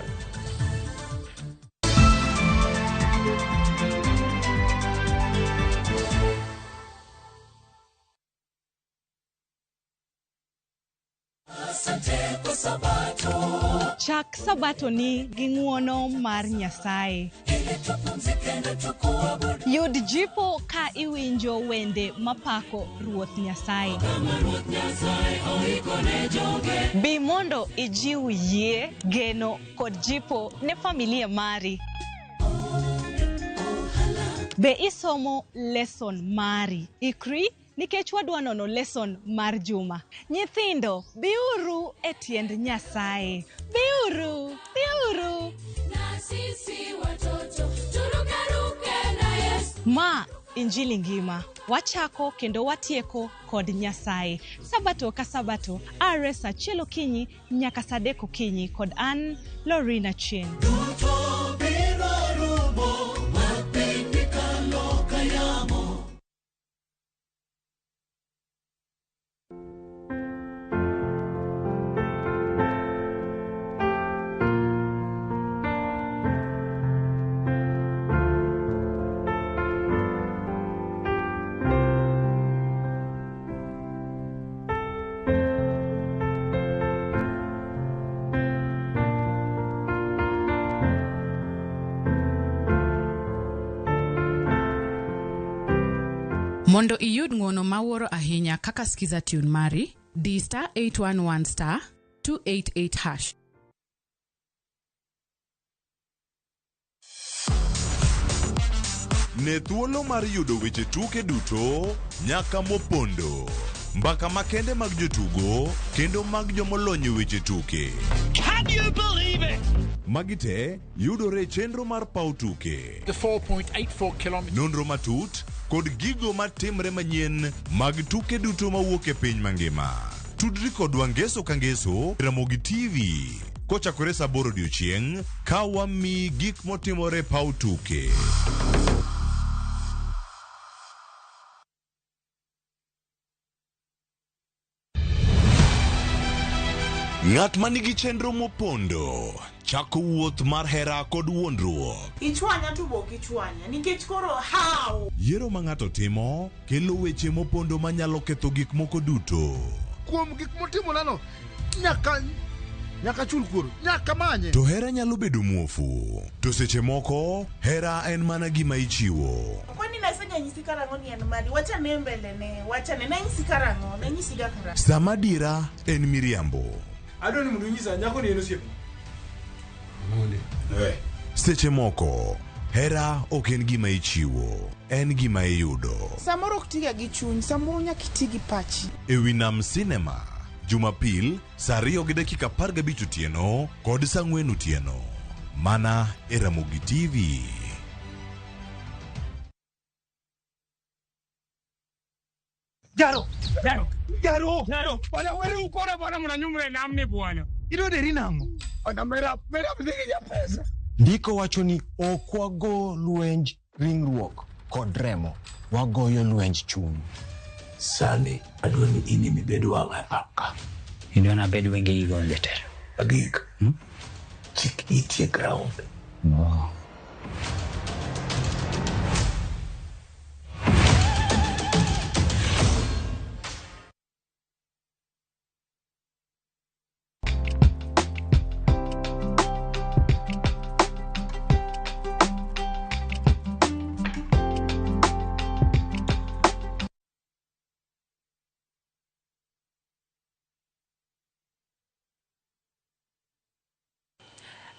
Chak sabato ni gi ng'uono mar Nyasaye. Yud jipo ka iwinjo wende mapako Ruoth Nyasaye. Bi mondo ijiw yie, geno kod jipo ne familia mari. Be isomo lesson mari. Ikri nikech wadwa nono lesson mar juma. Nyithindo, biuru e tiend Nyasaye. Biuru, biuru. Na sisi watoto turukaruke na Yesu. Ma Injili ngima. Wachako kendo watieko kod Nyasaye. Sabato ka sabato, are saa achiel okinyi nyaka saa adek okinyi kod an Lorina Chin. Mondo iyud ng'uono mawuoro ahinya kaka Skiza Tune mari, di star 811 star 288 hash. Ne thuolo mar yudo weche tuke duto nyaka mopondo. Mbaka makende mag jotugo kendo mag jomolony e weche tuke. Can you believe it? Magi te yudore e chenro mar paw tuke. The 4.84 kilometers. Nonro matut kod gigo matimre manyien mag tuke duto mawuok e piny mangima. Tudri kodwa ngeso ka ngeso e Ramogi TV kochakore saa 8 odiochieng' ka wamiyi gik motimore e paw tuke. Ng'at ma nigi chenro mopondo chako wuoth mar hera kod wuondruok. Ichwanya to be ok ichwanya nikech koro how? Yiero ma ng'ato timo kelo weche mopondo manyalo ketho gik moko duto. Kuom gik motimonano, nyaka nyaka chul kuor, nyaka manye. To hera nyalo bedo muofu, to seche moko hera en mana gima ichiwo. Kwani naseganyisi karang'o ni en mari? Wachane mbele ne, wachane. Nanyisi karang'o? Nanyisiga karang'o? Sama adiera en miriambo. Adwa ni mondo inyisa nyako ni en osiepni. Seche moko hera ok en gima ichiwo, en gima iyudo. Samoro ok tiga gi chuny, samoro nyaka iti gi pachi. E wi Nam Cinema, Jumapil saa 2:15 otieno kod saa 4 otieno. Mana e Ramogi TV. Jaro, jaro, jaro, jaro. Bwana wewe ukora bwana mnanyumre namni bwana. Ilo deri nang'o? Ona mera mera mziki ya pesa. Ndiko wacho ni ok wago lwenj ringruok kod remo, wagoyo lwenj chuny. Sani adwa ni in ema ibed wang'a e pap ka. Idwa nabed wengegi go jatelo. Agik. Chik iti e ground. No.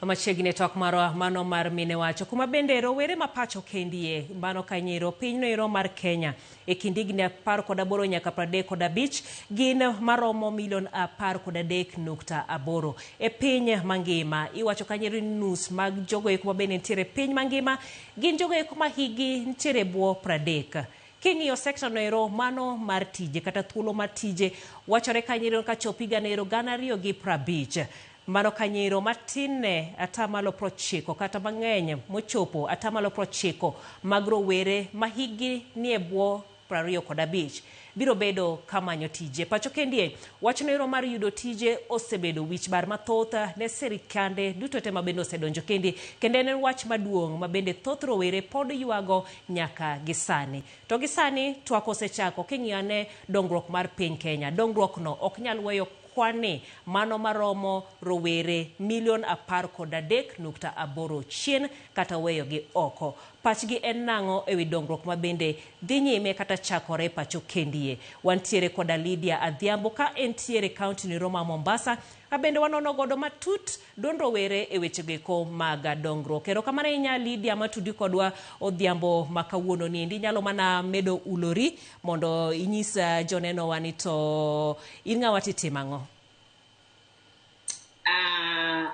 Machiegni e twak marwa mano mar mine wacho kuma bende rowere ma pacho kendie mano kanyero pinyno ero mar Kenya e kind higni 18 nyaka 35 gin maromo milion 13.8 e piny mangima. Iwacho kanyero ni nus mag jogo eko mabende nitiere e piny mangima gin jogo eko ma higi nitiere e bwo 30. King'iyo sekta no ero mano mar tije kata thuolo mar tije wachore kanyero kachopo higa no ero 2050. Mano kanyero matin ne 90% kata mang'eny mochopo 90% mag rowere ma higi nie bwo 25 biro bedo kamanyo tije. Pacho kendie wach no ero mar yudo tije osebedo wich bar mathoth ne sirikande duto te mabende osedonjo kendi kendo en wach maduong' mabende thoth rowere pod ywago nyaka gi sani. To gi sani twak osechako king'iyo ane dongruok mar piny Kenya. Dongruok no ok nyal weyo kwani mano maromo rowere milion 13.8 chien kata weyo gi oko. Pachgi en nang'o ewi dongruok mabende dhi nyime kata chakore pacho kendie. Wantiere koda Lydia Adhiambo ka entiere kaunti ni Roma Mombasa abende wanono godo matut duond rowere e weche goeko mag dongruok. Erokamano ahinya Lydia matudi kodwa odhiambo ma kawuono ni endi. Inyalo mana medo ulori mondo inyis jonenowa ni to in ng'awa titimo ang'o?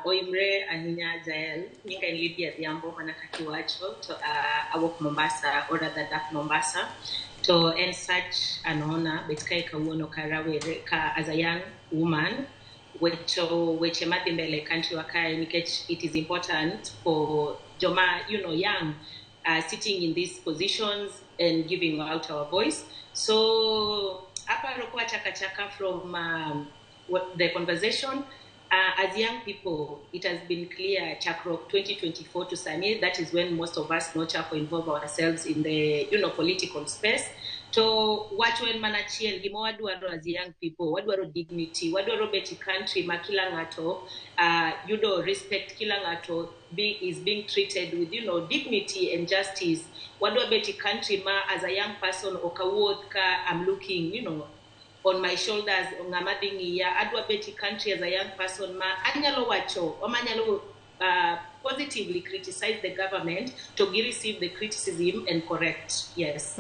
Oimre ahinya Jael, nyinga en Lydia Adhiambo mana kaka iwacho to awuok Mombasa or rather dak Mombasa to en such an honor bet kae kawuono ka rawere ka as a young woman wecho weche madhi mbele e country wa kae nikech it is important for joma you know young sitting in these positions and giving out our voice. So aparo kwa chaka chaka from what the conversation. As young people, it has been clear, chakruok 2024 to sani, that is when most of us nochako involve ourselves in the, you know, political space. To wacho en mana achiel, gima wadwaro as young people, wadwaro dignity, wadwaro bet e country ma kila ng'ato yudo respect, kila ng'ato is being treated with, you know, dignity and justice. Wadwa bet e country ma as a young person ok awuoth ka I'm looking, you know, on my shoulders, ng'ama dhi ng'iya. Adwa bet e country as a young person ma anyalo wacho, ma anyalo positively criticize the government to gi receive the criticism and correct. Yes.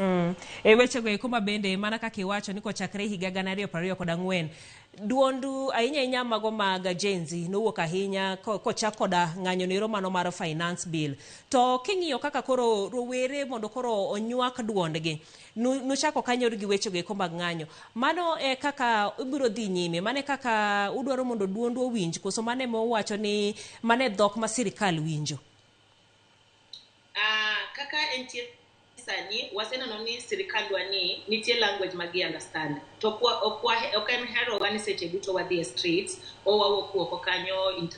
E wechego eko ma bende mana kaka iwacho ni kochakre higa 2024 duondu ahinya ahinya mago mag Gen Z nowuok ahinya kochak koda ng'anyo nero mano mar finance bill. To king'iyo kaka koro rowere mondo koro onywak duondgi, nuchako kanyo gi wechego eko mag ng'anyo. Mano e kaka ubiro dhi nyime, mano e kaka udwaro mondo duondu owinj, koso mano ema uwacho ni mano e dhok ma sirikal winjo? Kaka entie sani, waseneno ni sirikandwa ni nitie language ma gi understand to ok en herowa ni seche duto wadhi e streets o wawuok oko kanyo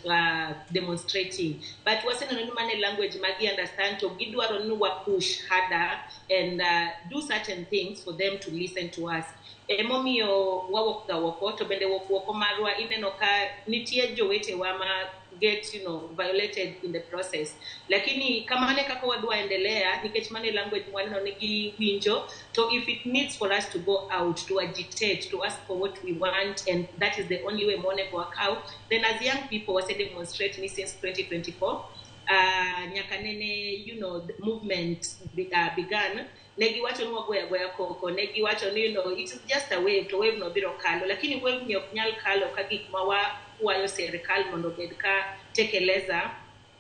demonstrating, but waseneno ni mano e language ma gi understand to gidwaro ni wa push harder and do certain things for them to listen to us. Emomiyo wawuok ga oko, to bende wuok oko marwa ineno ka nitie jowetewa ma get violated in the process, lakini kamano e kaka wadwa endelea nikech mano e language mwaneno ni giwinjo. To if it needs for us to go out to agitate, to ask for what we want, and that is the only way monego wakaw, then as young people wase demonstrate ni since 2024 nyaka nene the movement began, ne giwacho ni wagoyo agoya koko, ne giwacho ni it is just a wave, to wave no biro kalo, lakini wave ni ok nyal kalo ka gik ma wakwayo sirikal mondo obed ka tekeleza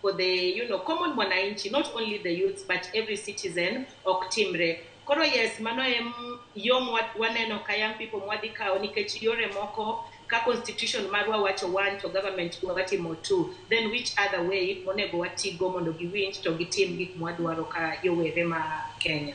for the common mwananchi, not only the youths but every citizen, ok timre. Koro yes, mano em yo waneno ka young people mwadhi kawo, nikech yore moko ka constitution marwa wacho one to government dwa timo two, then which other way monego watigo mondo giwinj to gitim gik mwadwaro ka yowere ma Kenya?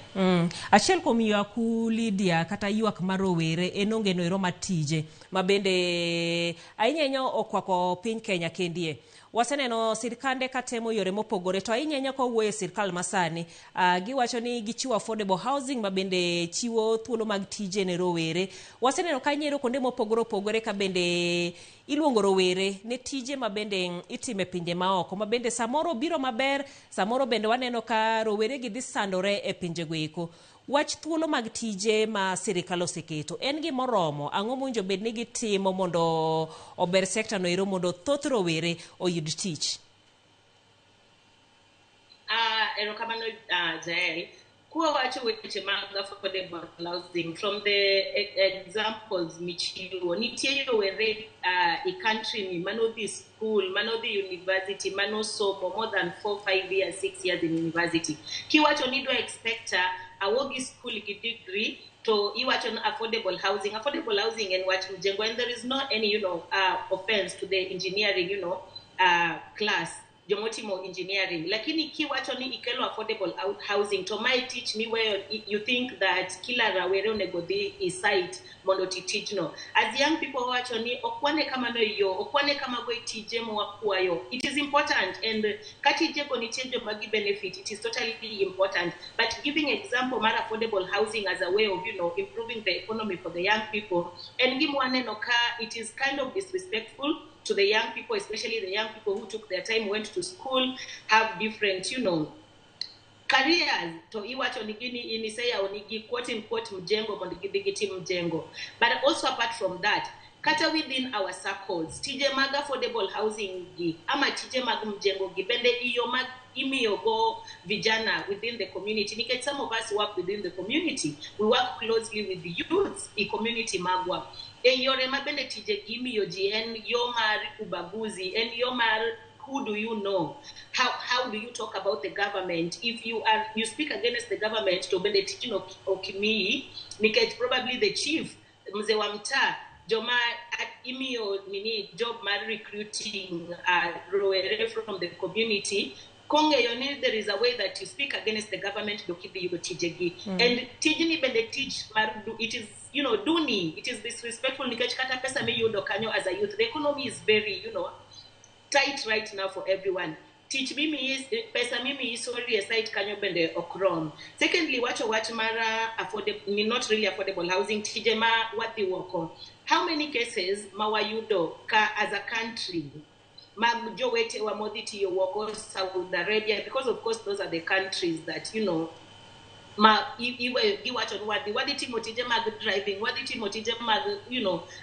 Achiel kuom ywaku, Lydia, kata ywak mar rowere en onge noero mar tije ma bende ahinya ahinya okwako piny Kenya kendie. Waseneno sirikande katemo yore mopogore, to ahinya ahinya kawuoyo e sirikal masani, giwacho ni gichiwo affordable housing ma bende chiwo thuolo mag tije ne rowere. Waseneno ka nyiero kuonde mopogore opogore ka bende iluongo rowere ne tije ma bende itime pinje maoko, ma bende samoro biro maber, samoro bende waneno ka rowere gi dhi sandore e pinjego eko. Wach thuolo mag tije ma sirikal oseketo en gimoromo? Ang'o mowinjo bed ni gitimo mondo ober sekta no ero mondo thoth rowere oyud tich? Erokamano, Jael. Kuwawacho weche mag affordable housing, from the examples michiwo, nitie rowere e country ni manodhi school, manodhi university, manosomo more than 4, 5 years, 6 years in university. Kiwacho ni idwa expect awuog school gi degree to iwacho ni affordable housing. Affordable housing en wach mjengo, and there is no any offense to the engineering class, jomotimo engineering, lakini kiwacho ni ikelo affordable housing to mae tich miweyo, you think that kila rawere onego dhi e site mondo oti tijno. As young people wacho ni ok wane kamano e yo, ok wane kamago e tije mwakwayo. It is important, and ka tijego nitie joma gi benefit, it is totally important, but giving example mar affordable housing as a way of improving the economy for the young people en gima waneno ka it is kind of disrespectful to the young people, especially the young people who took their time, went to school, have different careers, to iwacho ni gini iniseyawo nigi quote in quote mjengo mondo gidhi gitim mjengo. But also apart from that, kata within our circles, tije mag affordable housing gi ama tije mag mjengo gi bende iyo mag imiyogo vijana within the community, nikech some of us work within the community, we work closely with the youths e community magwa. E yore ma bende tije gi imiyo ji en yo mar ubaguzi, en yo mar who do you know, how do you talk about the government? If you speak against the government, to bende tijno ok miyi, nikech probably the chief, mzee wa mtaa, joma imiyo nini job mar recruiting rowere from the community, kong'eyo ni there is a way that you speak against the government to kidhi yudo tijegi. And tijni bende tich mar it is duni, it is disrespectful, nikech kata pesa miyudo kanyo as a youth, the economy is very tight right now for everyone. Tich mimi pesa mimi sorry e site kanyo bende ok rom. Secondly, wacho wach mar affordable, not really affordable housing, tije ma wadhi woko. How many cases ma wayudo ka as a country mag jowetewa modhi tiyo woko Saudi Arabia, because of course those are the countries that Ma iweyo giwacho ni wadhi timo tije mag driving, wadhi timo tije mag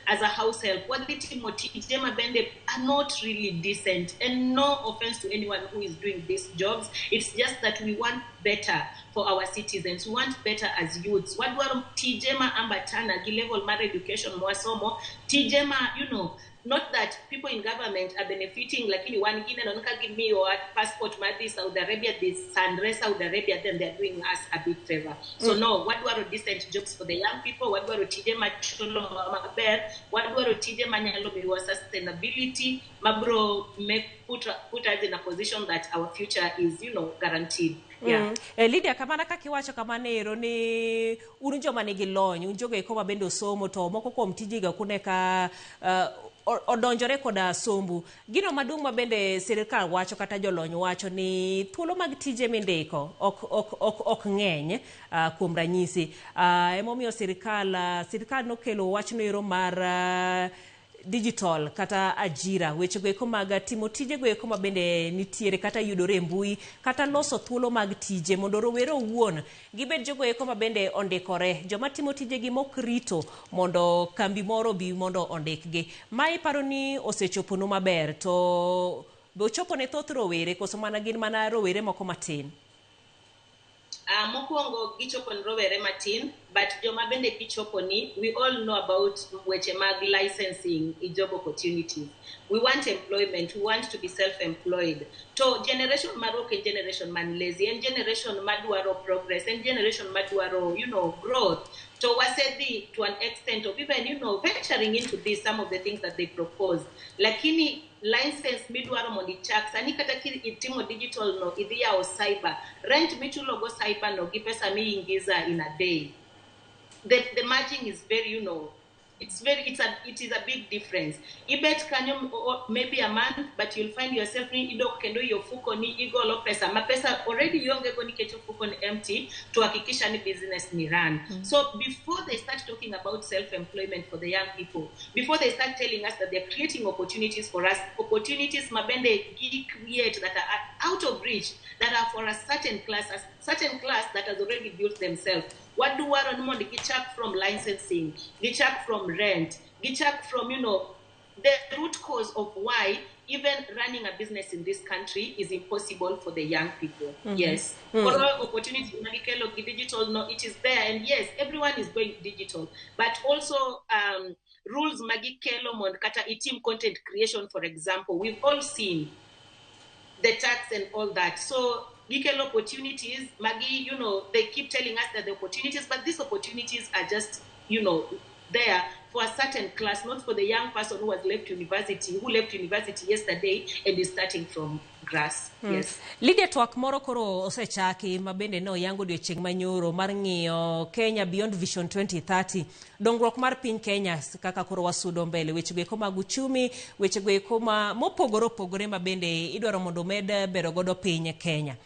as a house help, wadhi timo tije ma bende are not really decent. And no offense to anyone who is doing these jobs, it's just that we want better for our citizens, we want better as youths. Wadwaro tije ma ambatana gi level mar education mwasomo, tije ma not that people in government are benefiting, lakini wan gineno ka gimiyowa passport mar dhi Saudi Arabia, dhi sandre Saudi Arabia, then they're doing us a big favor. So no, wadwaro decent jobs for the young people, wadwaro tije machulo maber, wadwaro tije manyalo miyowa sustainability, mabro make put us in a position that our future is guaranteed. Yeah. Lydia, kamana kaka iwacho kamano ero ni un joma nigi lony, un jogo eko ma bende osomo, to moko kuom tijega kune ka odonjore koda sombu. Gino maduong' ma bende sirikal wacho kata jolony wacho ni thuolo mag tije mindiko ok ng'eny, kuom ranyisi. Emomiyo sirikal nokelo wachno ero mar digital kata ajira, wechego eko mag timo tijego eko ma bende nitiere kata yudore e mbui kata loso thuolo mag tije mondo rowere owuon gibed jogo eko ma bende ondikore, joma timo tijegi mok rito mondo kambi moro bi mondo ondikgi. Ma iparo ni osechoponu maber, to be ochopo ne thoth rowere koso mana gin mana rowere moko matin? Mokwongo gichopo ne rowere matin, but joma bende gichopo ni, we all know about weche mag licensing i job opportunities. We want employment, we want to be self-employed. To generation mar ok en generation man lazy, en generation madwaro progress, en generation madwaro growth. To wasedhi to an extent of even venturing into this, some of the things that they propose. Lakini license midwaro mondo ichak sani, kata itimo digital no, idhi yawo cyber, rent michulo go cyber no gi pesa miingiza in a day, the margin is very you know it's very it's a it is a big difference. Ibet kanyo maybe a month, but you'll find yourself ni idok kendo i ofuko ni igolo pesa ma pesa already ionge go nikech ofuko ni empty to hakikisha ni business ni run. So before they start talking about self-employment for the young people, before they start telling us that they're creating opportunities for us, opportunities mabende gi create that are out of reach, that are for a certain class that has already built themselves, wadwaro ni mondo gichak from licensing, gichak from rent, gichak from the root cause of why even running a business in this country is impossible for the young people. Yes. For all opportunities magikelo gi digital no, it is there, and yes, everyone is going digital, but also rules magikelo mondo kata itim content creation, for example, we've all seen the tax and all that. So gikelo opportunities, magi, they keep telling us that the opportunities, but these opportunities are just there for a certain class, not for the young person who has left university, who left university yesterday and is starting from grass. Yes. Lydia, twak moro koro osechaki ma bende ne oyango odiochieng' manyoro mar ng'iyo Kenya Beyond Vision 2030, dongruok mar piny Kenya kaka koro wasudo mbele, wechego eko mag uchumi, wechego eko ma mopogore opogore ma bende idwaro mondo omed bero godo piny Kenya.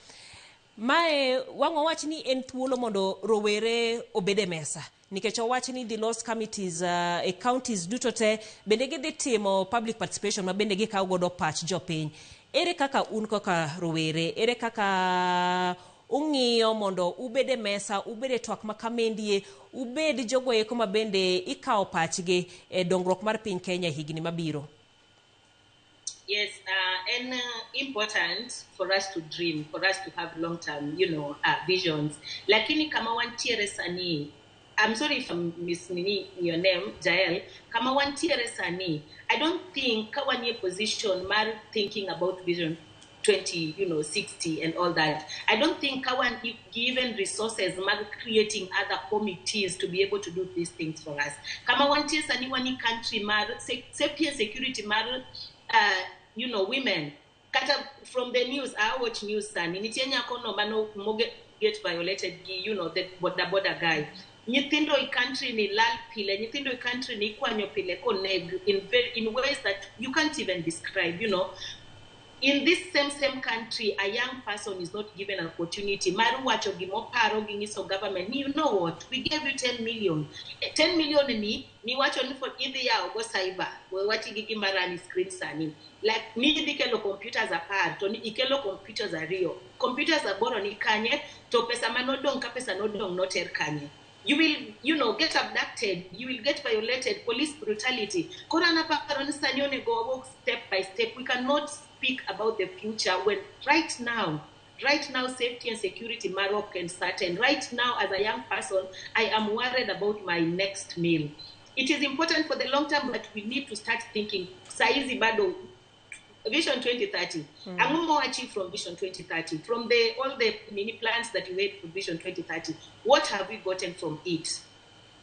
Mae wang' wawach ni en thuolo mondo rowere obed e mesa, nikech owach ni dhi los committees e counties duto te, bende gidhi timo public participation ma bende gikawo godo pach jopiny. Ere kaka un kaka rowere, ere kaka ung'iyo mondo ubed e mesa, ubed e twak ma kamendie, ubed jogo eko ma bende ikawo pachgi e dongruok mar piny Kenya e higni mabiro? Yes, and important for us to dream, for us to have long-term visions. Lakini kama wantiere sani, I'm sorry if I'm misnini your name, Jael. Kama wantiere sani, I don't think kawanie position mar thinking about vision 20, 60 and all that. I don't think kawan given resources mar creating other committees to be able to do these things for us. Kama wantie sani wani country mar safety and security mar women. Kata from the news, I watch news sani. Nitie nyako no mano moge get violated gi, the boda boda guy. Nyithindo i country ni lal pile, nyithindo i country ni ikwanyo pile koneg in ways that you can't even describe. In this same country, a young person is not given an opportunity. Mar wacho gimoparo gi nyiso government ni, you know what, we gave you 10 million. 10 million ni niwacho ni for idhi yawo go cyber, we wati gi gima run screen sani. Like ni idhi kelo computers 10 to ni ikelo computers 2. Computers 8 ni kanye to pesa manodong' ka pesa nodong' noter kanye. You will, you know, get abducted, you will get violated, police brutality. Koro an aparo ni sani onego wawuok step by step. We cannot speak about the future when right now safety and security marwa ok en certain. Right now, as a young person, I am worried about my next meal. It is important for the long term, but we need to start thinking. Saizi bado, Vision 2030. Ang'o ma achieve from Vision 2030? From all the mini plans that we made for Vision 2030, what have we gotten from it?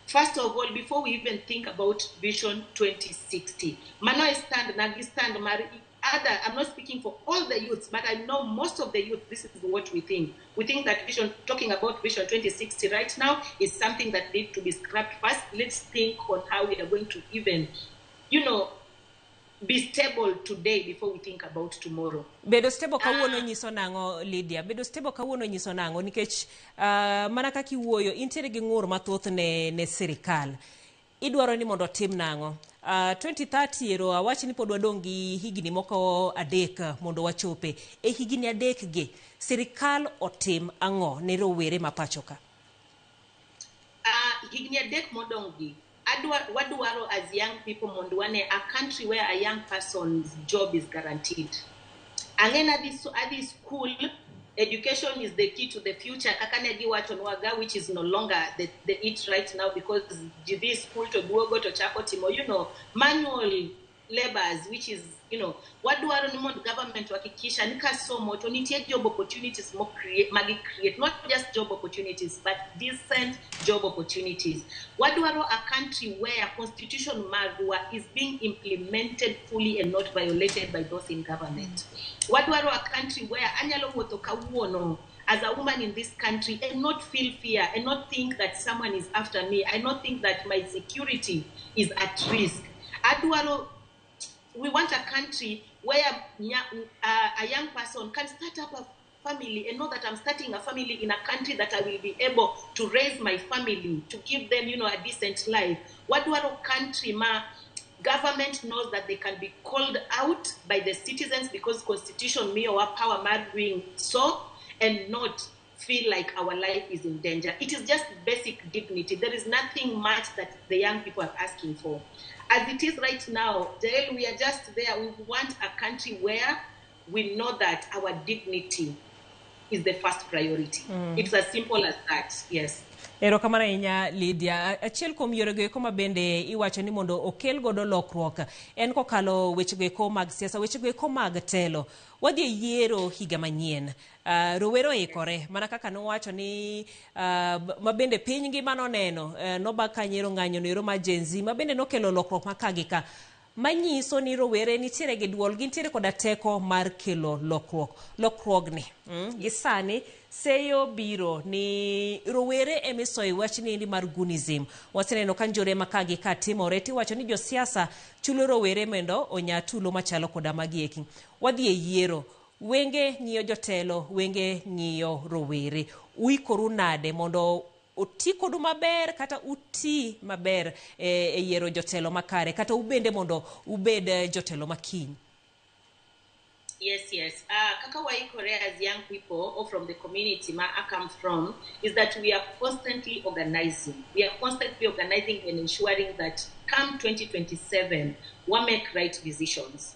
First of all, before we even think about Vision 2060, mano e stand nagi stand mar other, I'm not speaking for all the youths, but I know most of the youth, this is what we think. We think that vision, talking about Vision 2060 right now is something that needs to be scrapped first. Let's think on how we are going to even, you know, be stable today before we think about tomorrow. Bedo stable kawuono nyiso nang'o, Lydia? Bedo stable kawuono nyiso nang'o? Nikech mana kaka iwuoyo, intiere gi ng'ur mathoth ne sirikal. Idwaro ni mondo otim nang'o? 2030 ero awach ni pod wadong' gi higni moko 3 mondo wachope. E higni 3 gi, sirikal otim ang'o ne rowere ma pacho ka? Higni 3 modong' gi, wadwaro as young people mondo wane a country where a young person's job is guaranteed. Ang'e adhi school, education is the key to the future. Kaka ne giwacho nwaga, which is no longer the it right now, because ji dhi school to duogo to chako timo, you know, manual labors, which is, you know, wadwaro ni mondo government hakikisha ni kasomo to nitie job opportunities mo create, magi create, not just job opportunities, but decent job opportunities. Wadwaro a country where constitution marwa is being implemented fully and not violated by those in government. Wadwaro a country where anyalo wuotho kawuono as a woman in this country and not feel fear and not think that someone is after me, and not think that my security is at risk. Adwaro, we want a country where a young person can start up a family and know that I'm starting a family in a country that I will be able to raise my family, to give them, you know, a decent life. Wadwaro country ma government knows that they can be called out by the citizens because constitution miyowa power mar doing so, and not feel like our life is in danger. It is just basic dignity. There is nothing much that the young people are asking for. As it is right now, Jael, we are just there. We want a country where we know that our dignity is the first priority. It's as simple as that, yes. Erokamano ahinya, Lydia. Achiel kuom yorego eko ma bende iwacho ni mondo okel godo lokruok en kokalo wechego eko mag siasa, wechego eko mag telo. Wadhi e yiero higa manyien. Rowere oikore mana kaka nowacho ni ma bende piny ngima noneno nobag ka nyiero ng'anyo no ero mar Gen Z ma bende nokelo lokruok ma ka gi ka, manyiso ni rowere nitiere gi duol, gintiere koda teko mar kelo lokruok. Lokruogni gi sani seyo biro ni rowere emisoyo wachni ni mar gunism. Waseneno ka njore ma ka gi ka timore, tiwacho ni josiasa chulo rowere mondo onya tulo machalo koda magi eki. Wadhi e yiero, wenge ng'iyo jotelo, wenge ng'iyo rowere. Uikoru nade mondo oti kodu maber kata uti maber e yiero jotelo makare, kata ubende mondo ubed jotelo makiny? Yes, yes. Kaka waikore as young people or from the community ma I come from is that we are constantly organizing. We are constantly organizing and ensuring that come 2027, we make right decisions.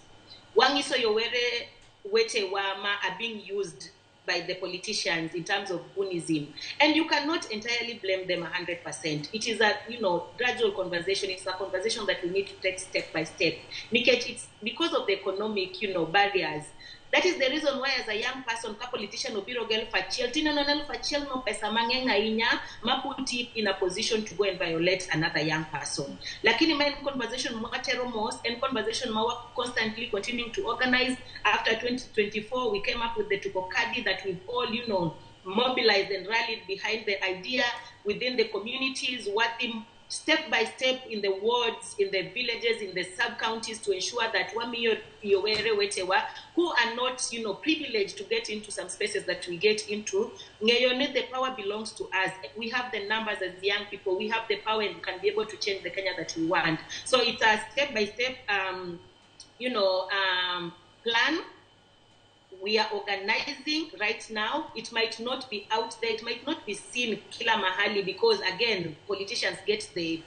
Wangiso yowere wete wa ma are being used by the politicians in terms of Gunism. And you cannot entirely blame them 100%. It is a, you know, gradual conversation. It's a conversation that we need to take step by step. Nikech, it's because of the economic, you know, barriers. That is the reason why as a young person, ka politician obiro gi elfu achiel, tineno ni elfu achiel no pesa mang'eny ahinya ma put it in a position to go and violate another young person. Lakini ma en conversation mwatero mos, en conversation ma wa constantly continuing to organize. After 2024, we came up with the Tukokadi that we've all, you know, mobilized and rallied behind the idea within the communities, what the step by step in the wards, in the villages, in the sub-counties to ensure that wamiyo yowere wetewa who are not, privileged to get into some spaces that we get into, ng'eyo ni the power belongs to us. We have the numbers as young people. We have the power and can be able to change the Kenya that we want. So it's a step-by-step, plan. We are organizing right now. It might not be out there. It might not be seen kila mahali because, again, politicians get the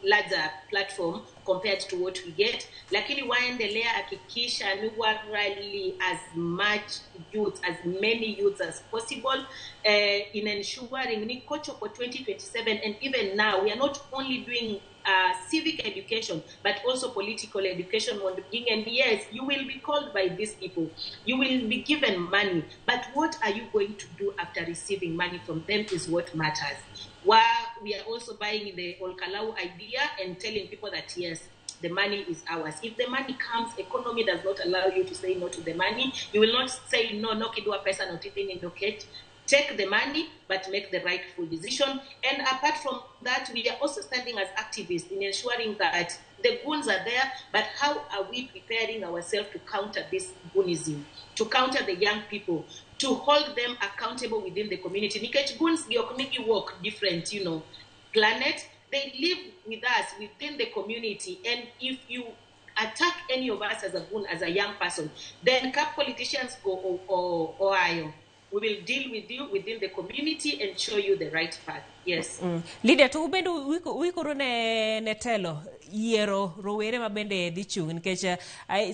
larger platform compared to what we get. Lakini waendelea hakikisha ni wa rally as much youth, as many youths as possible in ensuring ni kocho for 2027. And even now, we are not only doing civic education, but also political education. And yes, you will be called by these people. You will be given money. But what are you going to do after receiving money from them is what matters. While we are also buying the Olkalau idea and telling people that, yes, the money is ours. If the money comes, economy does not allow you to say no to the money. You will not say no, no kidwa pesa, not even in the. Take the money, but make the rightful decision. And apart from that, we are also standing as activists in ensuring that the goons are there, but how are we preparing ourselves to counter this goonism, to counter the young people, to hold them accountable within the community? Nikech goons gi work different, planet. They live with us within the community. And if you attack any of us as a goon, as a young person, then cap politicians go or Ohio. We will deal with you within the community and show you the right path. Yes. Lydia, to ubendo wikoro ne telo yiero rowere ma bende dhi chung' nikech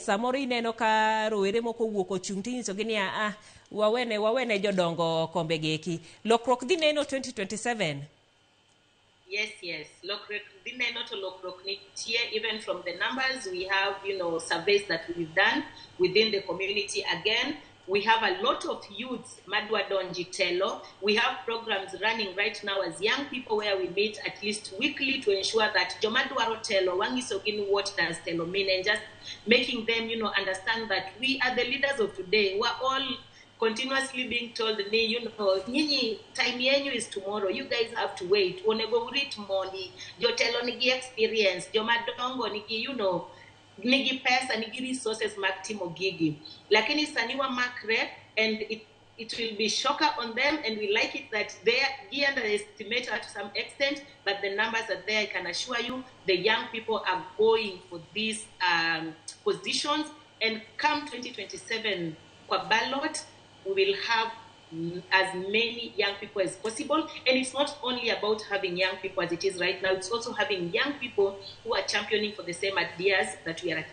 samoro ineno ka rowere moko owuok ochung' tinyisogi ni wawene jodongo kombe geki. Lokruok dhi neno 2027. Yes. Lokruok dhi neno to lokruok nitie. Even from the numbers, we have, surveys that we've done within the community again. We have a lot of youths, madwa donji telo. We have programs running right now as young people where we meet at least weekly to ensure that jomadwaro telo, wangisogin what does telo mean, and just making them, understand that we are the leaders of today. We're all continuously being told, nyinyi, time yenyu is tomorrow. You guys have to wait. Onego urit money. Jotelo nigi experience. Jomadongo nigi, nigi pesa, nigi resources mag timo gigi. Lakini sani wa makre, and it will be shocker on them, and we like it that they underestimate us to some extent, but the numbers are there. I can assure you, the young people are going for these positions, and come 2027 kwa ballot, we will have as many young people as possible. And it's not only about having young people as it is right now, it's also having young people who are championing for the same ideas that we are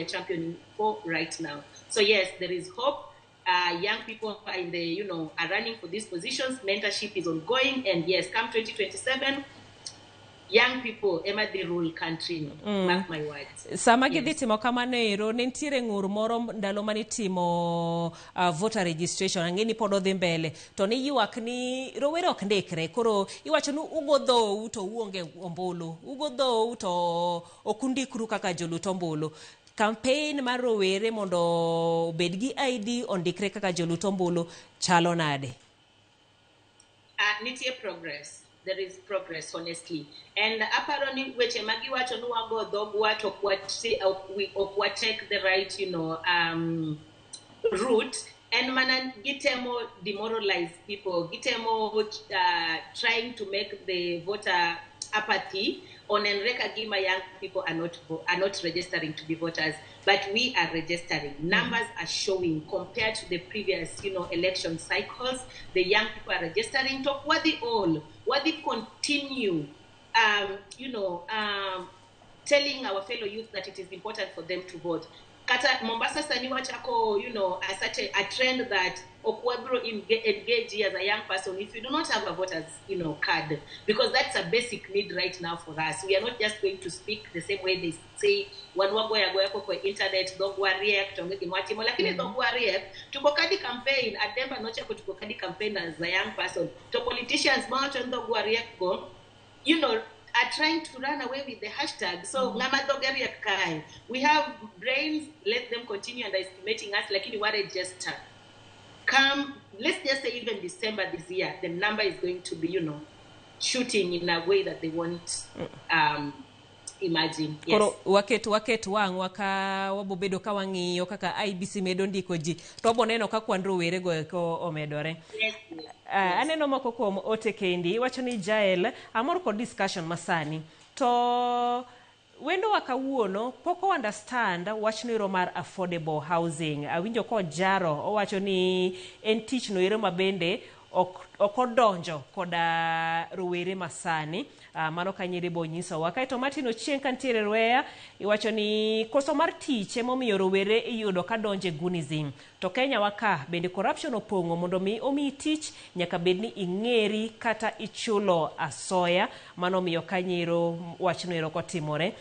championing for right now. So yes, there is hope. Young people are in the, are running for these positions. Mentorship is ongoing. And yes, come 2027, young people ema the rule country. Mark my words. Sama gidhi timo kamano ero, ne nitiere ng'ur moro ndalo mane itimo voter registration, ang'e ni pod odhi mbele, to ni ywak ni rowere ok ndikre, koro iwacho ni ugo dhou to uonge ombulu, ugo dhou to ok undikru kaka jolut ombulu. Campaign mar rowere mondo obed gi ID ondikre kaka jolut ombulu chalo nade? Nitie progress. There is progress, honestly. And apparently, weche magi wacho ni wago dhogwa to ok wa take the right, route. And mana gitemo demoralize people, gitemo trying to make the voter apathy. On Enreka Gima, young people are not registering to be voters, but we are registering. Numbers are showing compared to the previous, election cycles. The young people are registering. Talk what they all, what they continue, telling our fellow youth that it is important for them to vote. Kata Mombasa sani wachako, a trend that okwabro engage as a young person if you do not have a voter's, card, because that's a basic need right now for us. We are not just going to speak the same way they say wan wagoya goya kwa internet dhogwa riek onge gima watimo, lakini dhogwa riek tuko kadi campaign ademba nochako tuko kadi campaign as a young person to politicians mawacho dhogwa riek go, are trying to run away with the hashtag. So, ngama dhoge kai. We have brains, let them continue underestimating us, lakini wa register. Come, let's just say even December this year, the number is going to be, shooting in a way that they won't imagine. Yes. Koro waket wang'wa ka wabobedo ka wang'iyo kaka IEBC medo ndiko ji to wabo neno ka kwan rowere go eko omedore. Yes. Aneno moko kuom ote kendi iwacho ni Jael amor kod discussion masani to wendo wa kawuono pok o understand wach noero mar affordable housing. Awinjo kojaro owacho ni en tich noero ma bende ok odonjo koda rowere masani. Mano ka nyiri bo nyisowa. Kaeto Martin Ochieng kantiere Rweya iwacho ni koso mar tich emomiyo rowere iyudo ka donje gunism. To Kenya wa ka bende corruption opong'o mondo mi omiyi tich nyaka bed ni ing'eri kata ichulo asoya. Mano miyo kanyiro wachno ero kotimore.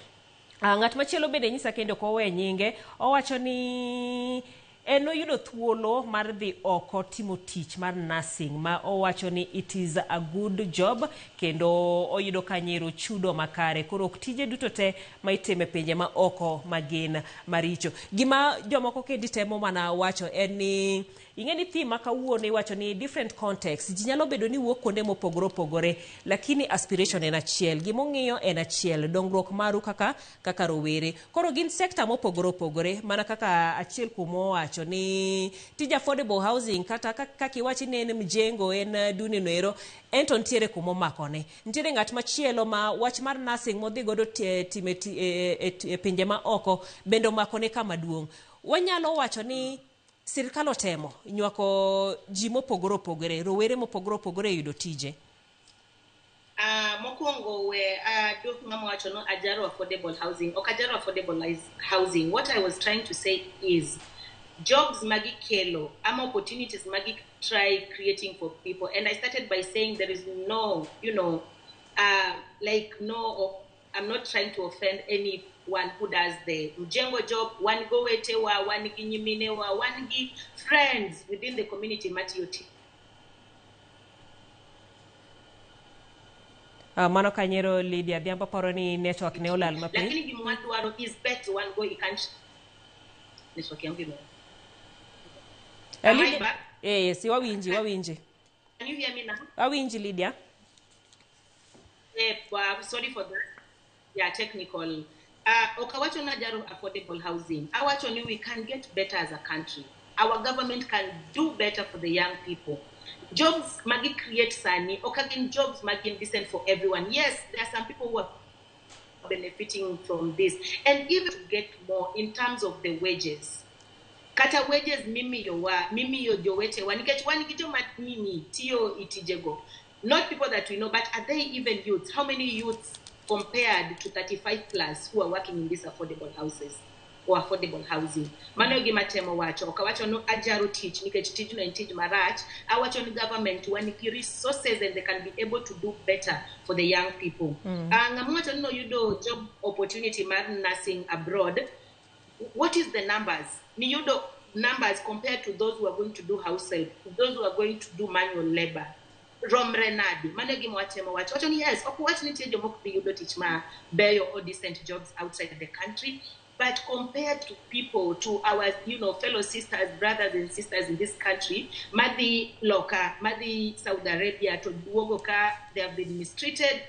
Ng'at machielo bende nyisa kendo kowe nyinge owacho ni en oyudo thuolo mar dhi oko timo tich mar nursing ma owacho ni it is a good job kendo oyudo kanyero chudo makare. Koro ok tije duto te ma itime pinje ma oko magin maricho. Gima jomoko kendi temo mana wacho en ni ing'e ni theme ma kawuono iwacho ni different context. Ji nyalo bedo ni wuok kuonde mopogore opogore lakini aspiration en achiel, gimong'iyo en achiel, dongruok maru kaka rowere. Koro gin sekta mopogore opogore mana kaka achiel kuom owacho ni tij affordable housing kata kaka iwachi ni en mjengo en duni noero en to nitiere kuma omakone. Nitiere ng'at machielo ma wach mar nursing modhi godo time e pinje ma oko bende omakone kama duong'. Wanyalo wacho ni sirikal otemo nywako ji mopogore opogore, rowere mopogore opogore yudo tije. Mokwongo we dwok ng'ama wacho no ajaro affordable housing. Ok ajaro affordable housing. What I was trying to say is jobs magi kelo ama opportunities magi try creating for people. And I started by saying there is no, you know, no, I'm not trying to offend anyone who does the mjengo job, wan go wetewa, wan gi nyiminewa, wan gi friends within the community matiyo. Mano kanyero Lydia Adhiambo paro ni network ne olal mapiny. Lakini gima wadwaro is better wan go ikanch network yangu ime. Lydia, yes, wawinji. Can you hear me now? Wawinji Lydia. Sorry for that. Yeah, technical. Okawacho na jaro affordable housing. Awacho ni we can get better as a country. Our government can do better for the young people. Jobs magi create sani, okagin jobs magi decent for everyone. Yes, there are some people who are benefiting from this. And even to get more in terms of the wages. Kata wages mimi yo jowetewa, nikech wan gi joma nini tiyo itijego. Not people that we know, but are they even youths? How many youths compared to 35 plus who are working in these affordable houses or affordable housing? Mano gima temo wacho, ok awacho no ajaro tich nikech tijno en tich marach. Awacho ni government wan gi resources and they can be able to do better for the young people. Ng'ama wacho ni noyudo job opportunity mar nursing abroad, what is the numbers? Niyudo numbers compared to those who are going to do house help, those who are going to do manual labor. Romre nadi, mano gima watemo wacho. Wacho ni yes, ok wach ni nitie jomok dhi yudo tich ma beyo or decent jobs outside the country, but compared to people, to our, you know, fellow sisters, brothers and sisters in this country, madhi loka, madhi Saudi Arabia, to duogo ka, they have been mistreated.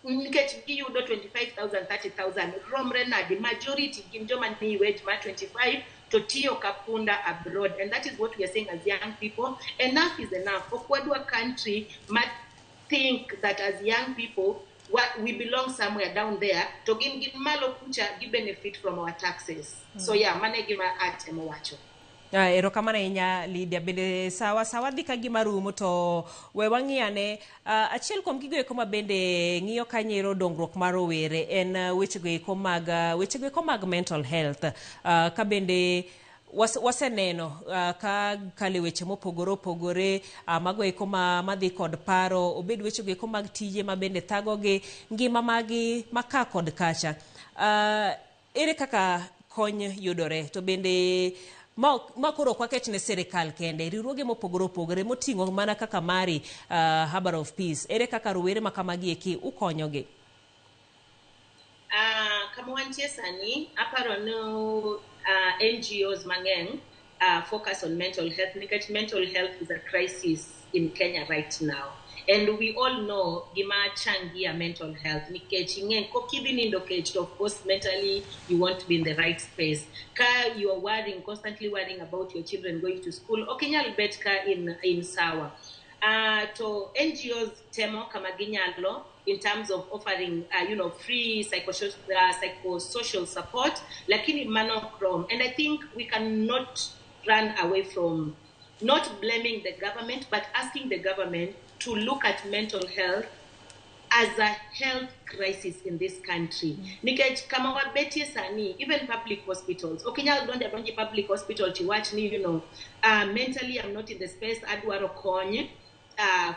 Nikech giyudo 25,000, 30,000, romre nadi, majority gin joma ni wage ma 25 to tiyo kapunda abroad. And that is what we are saying as young people. Enough is enough. Ok wadwa country must think that as young people, what we belong somewhere down there, to gin gin malo kucha gi benefit from our taxes. So yeah, mano e gima atemo wacho. Erokamano ahinya Lydia. Bende sawa sawa dhi ka gima rumo to we wang'iyane achiel kuom gigo eko ma bende ng'iyo kanyero dongruok mar rowere en wechego eko mag mental health. Ka bende waseneno ka kale weche mopogore opogore mago eko madhi kod paro, obed wechego eko mag tije ma bende thagogi ngima magi maka kod kacha. Ere kaka kony yudore to bende ma koro ok waket ne sirikal kende, riwruoge mopogore opogore moting'o mana kaka mari Harbour of Peace, ere kaka rowere ma kamagi eki ukonyogi? Kama wantie sani, aparo ni NGOs mang'eny focus on mental health, nikech mental health is a crisis in Kenya right now. And we all know gima changia mental health, nikech ing'e kokidhi nindo kech, of course mentally you want to be in the right space. Ka you are worrying, constantly worrying about your children going to school, ok inyal bet ka in sawa. To NGOs temo kama ginyalo in terms of offering free psychosocial support, lakini mano ok rom. And I think we cannot run away from not blaming the government, but asking the government to look at mental health as a health crisis in this country. Nikech kama wabetie sani, even public hospitals, ok inyal donjo adonja e public hospital tiwach ni, mentally I'm not in the space, adwaro kony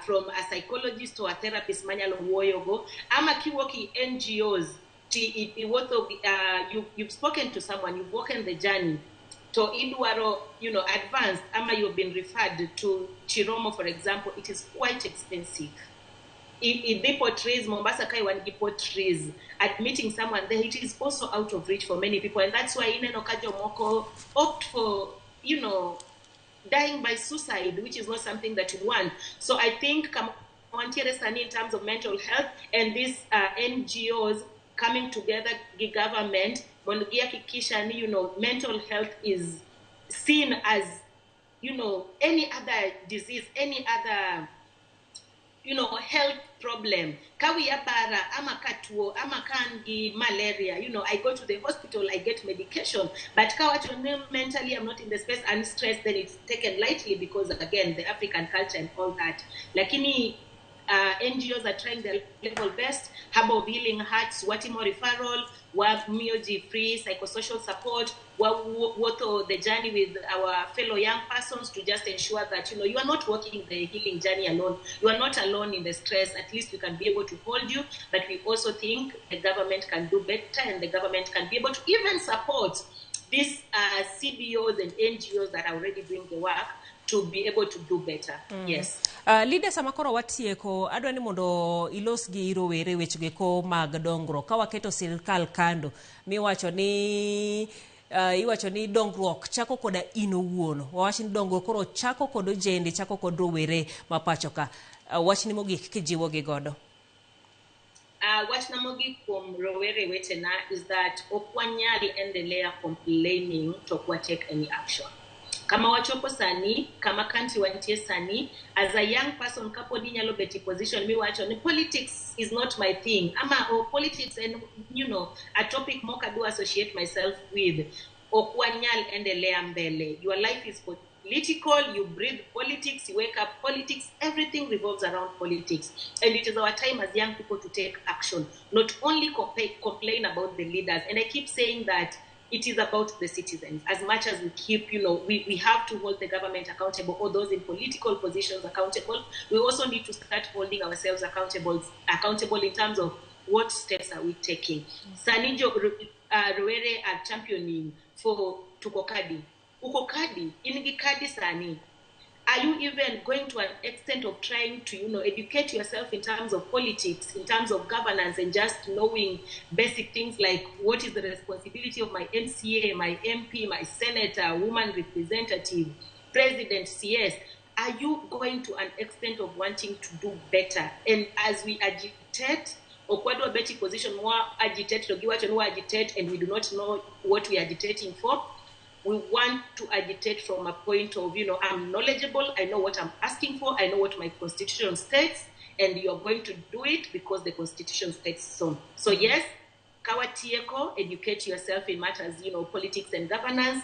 from a psychologist or a therapist manyalo wuoyogo. Ama kiwuok i NGOs, ti iwuotho, you've spoken to someone, you've walked the journey, to idwaro, advanced, ama you've been referred to Chiromo, for example, it is quite expensive. Idhi Port Reitz, Mombasa kae wan gi Port Reitz, admitting someone there, it is also out of reach for many people. And that's why ineno ka jomoko opt for, dying by suicide, which is not something that you want. So I think kama wantiere sani in terms of mental health and these NGOs coming together, the government, mondo gihakikisha ni, mental health is seen as, any other disease, any other, health problem. Ka wiya bara, ama ka tuo, ama ka an gi malaria, I go to the hospital, I get medication. But ka wacho ni mentally I'm not in the space and stress, then it's taken lightly because, again, the African culture and all that. Lakini NGOs are trying their level best. Hub of Healing Hearts, watimo referral, wamiyo ji free psychosocial support, wawuotho the journey with our fellow young persons to just ensure that, you are not walking the healing journey alone. You are not alone in the stress. At least we can be able to hold you, but we also think the government can do better, and the government can be able to even support these CBOs and NGOs that are already doing the work to be able to do better. Yes. Leader, sama koro watieko, adwa ni mondo ilos gi rowere wechego eko mag dongruok. Ka waketo sirikal kando, miwacho ni iwacho ni dongruok chako koda in owuon. Wawach ni dongruok koro chako kod ojende, chako kod rowere ma pacho ka. Wachni mogik kijiwo gi godo. Wachna mogik kuom rowere wetena is that ok wanyal endelea complaining to ok watake any action. Kama wachopo sani, kama country wantie sani, as a young person kapod inyalo bet e position miwacho ni politics is not my thing, ama oh, politics and a topic mok adwa associate myself with, ok wanyal endelea mbele. Your life is political, you breathe politics, you wake up politics, everything revolves around politics. And it is our time as young people to take action, not only complain about the leaders. And I keep saying that it is about the citizens. As much as we keep, we have to hold the government accountable or those in political positions accountable, we also need to start holding ourselves accountable in terms of what steps are we taking. Sani jo rowere are championing for tuko kadi. Uko kadi, in gi kadi sani. Are you even going to an extent of trying to, educate yourself in terms of politics, in terms of governance, and just knowing basic things like what is the responsibility of my MCA, my MP, my senator, woman representative, president, CS? Are you going to an extent of wanting to do better? And as we agitate, ok wadwa bet e position more agitate, to giwacho ni agitate, and we do not know what we are agitating for. We want to agitate from a point of, I'm knowledgeable, I know what I'm asking for, I know what my constitution states, and you're going to do it because the constitution states so. So yes, kawatieko, educate yourself in matters, politics and governance.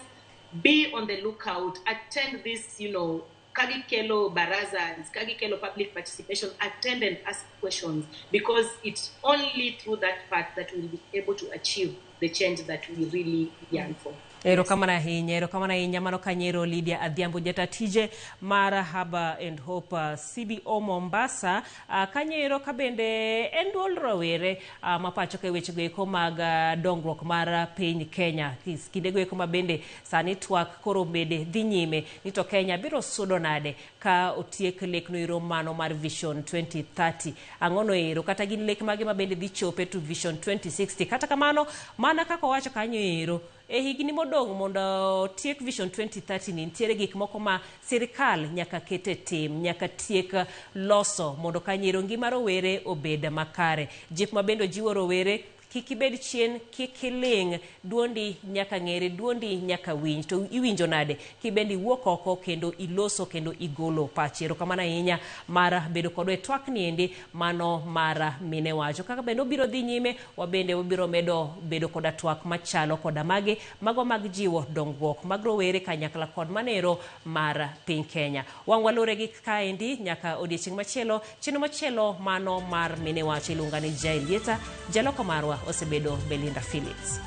Be on the lookout, attend this, Kagikelo barazas, Kagikelo public participation, attend and ask questions, because it's only through that path that we'll be able to achieve the change that we really yearn for. Erokamano ahinya, erokamano ahinya. Mano kanyero Lydia Adhiambo, jata tije mar Harbor and Hope CBO Mombasa. Kanyero kabende en duol rowere ma pacho ka e wechego eko mag dongruok mar piny Kenya. Kindego eko ma bende sani twak koro bende dhi nyime ni to Kenya biro sudo nade ka otiek lekno ero mano mar Vision 2030. Ang'ono ero kata gin lek mage ma bende dhi chope to Vision 2060. Kata kamano, mana kaka owacho kanyo ero e higni modong' mondo tiek Vision 2030 ni nitiere gik moko ma sirikal nyaka ket e tim, nyaka tiek loso mondo kanyero ngima rowere obed makare. Jip ma bende ojiwo rowere kik ibed chien, kik iling', duondi nyaka ng'ere, duondi nyaka winj. To iwinjo nade kibende iwuok oko kendo iloso kendo igolo pachi. Erokamano ahinya mar bedo kodwa e twak ni endi mano mar mine wacho. Kaka bende obiro dhi nyime, wabende wabiro medo bedo koda twak machalo koda magi, mago mag jiwo dongruok mag rowere kanyakla kod manero mar piny Kenya. Wang' walore gi kaendi nyaka odiechieng' machielo, chenro machielo mano mar mine wacho. Iluonga ni Jael Yeta, jaloko marwa osebedo Belinda Phillips.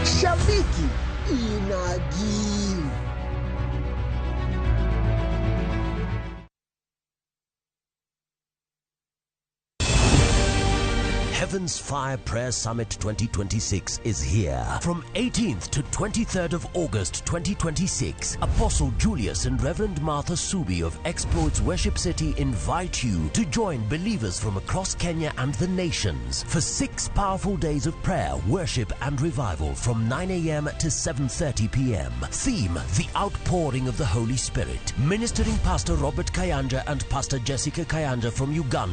Shabiki inagiu. Heaven's Fire Prayer Summit 2026 is here. From 18th to 23rd of August 2026, Apostle Julius and Reverend Martha Subi of Exploits Worship City invite you to join believers from across Kenya and the nations for 6 powerful days of prayer, worship and revival from 9 a.m. to 7:30 p.m. Theme: The Outpouring of the Holy Spirit. Ministering Pastor Robert Kayanja and Pastor Jessica Kayanja from Uganda.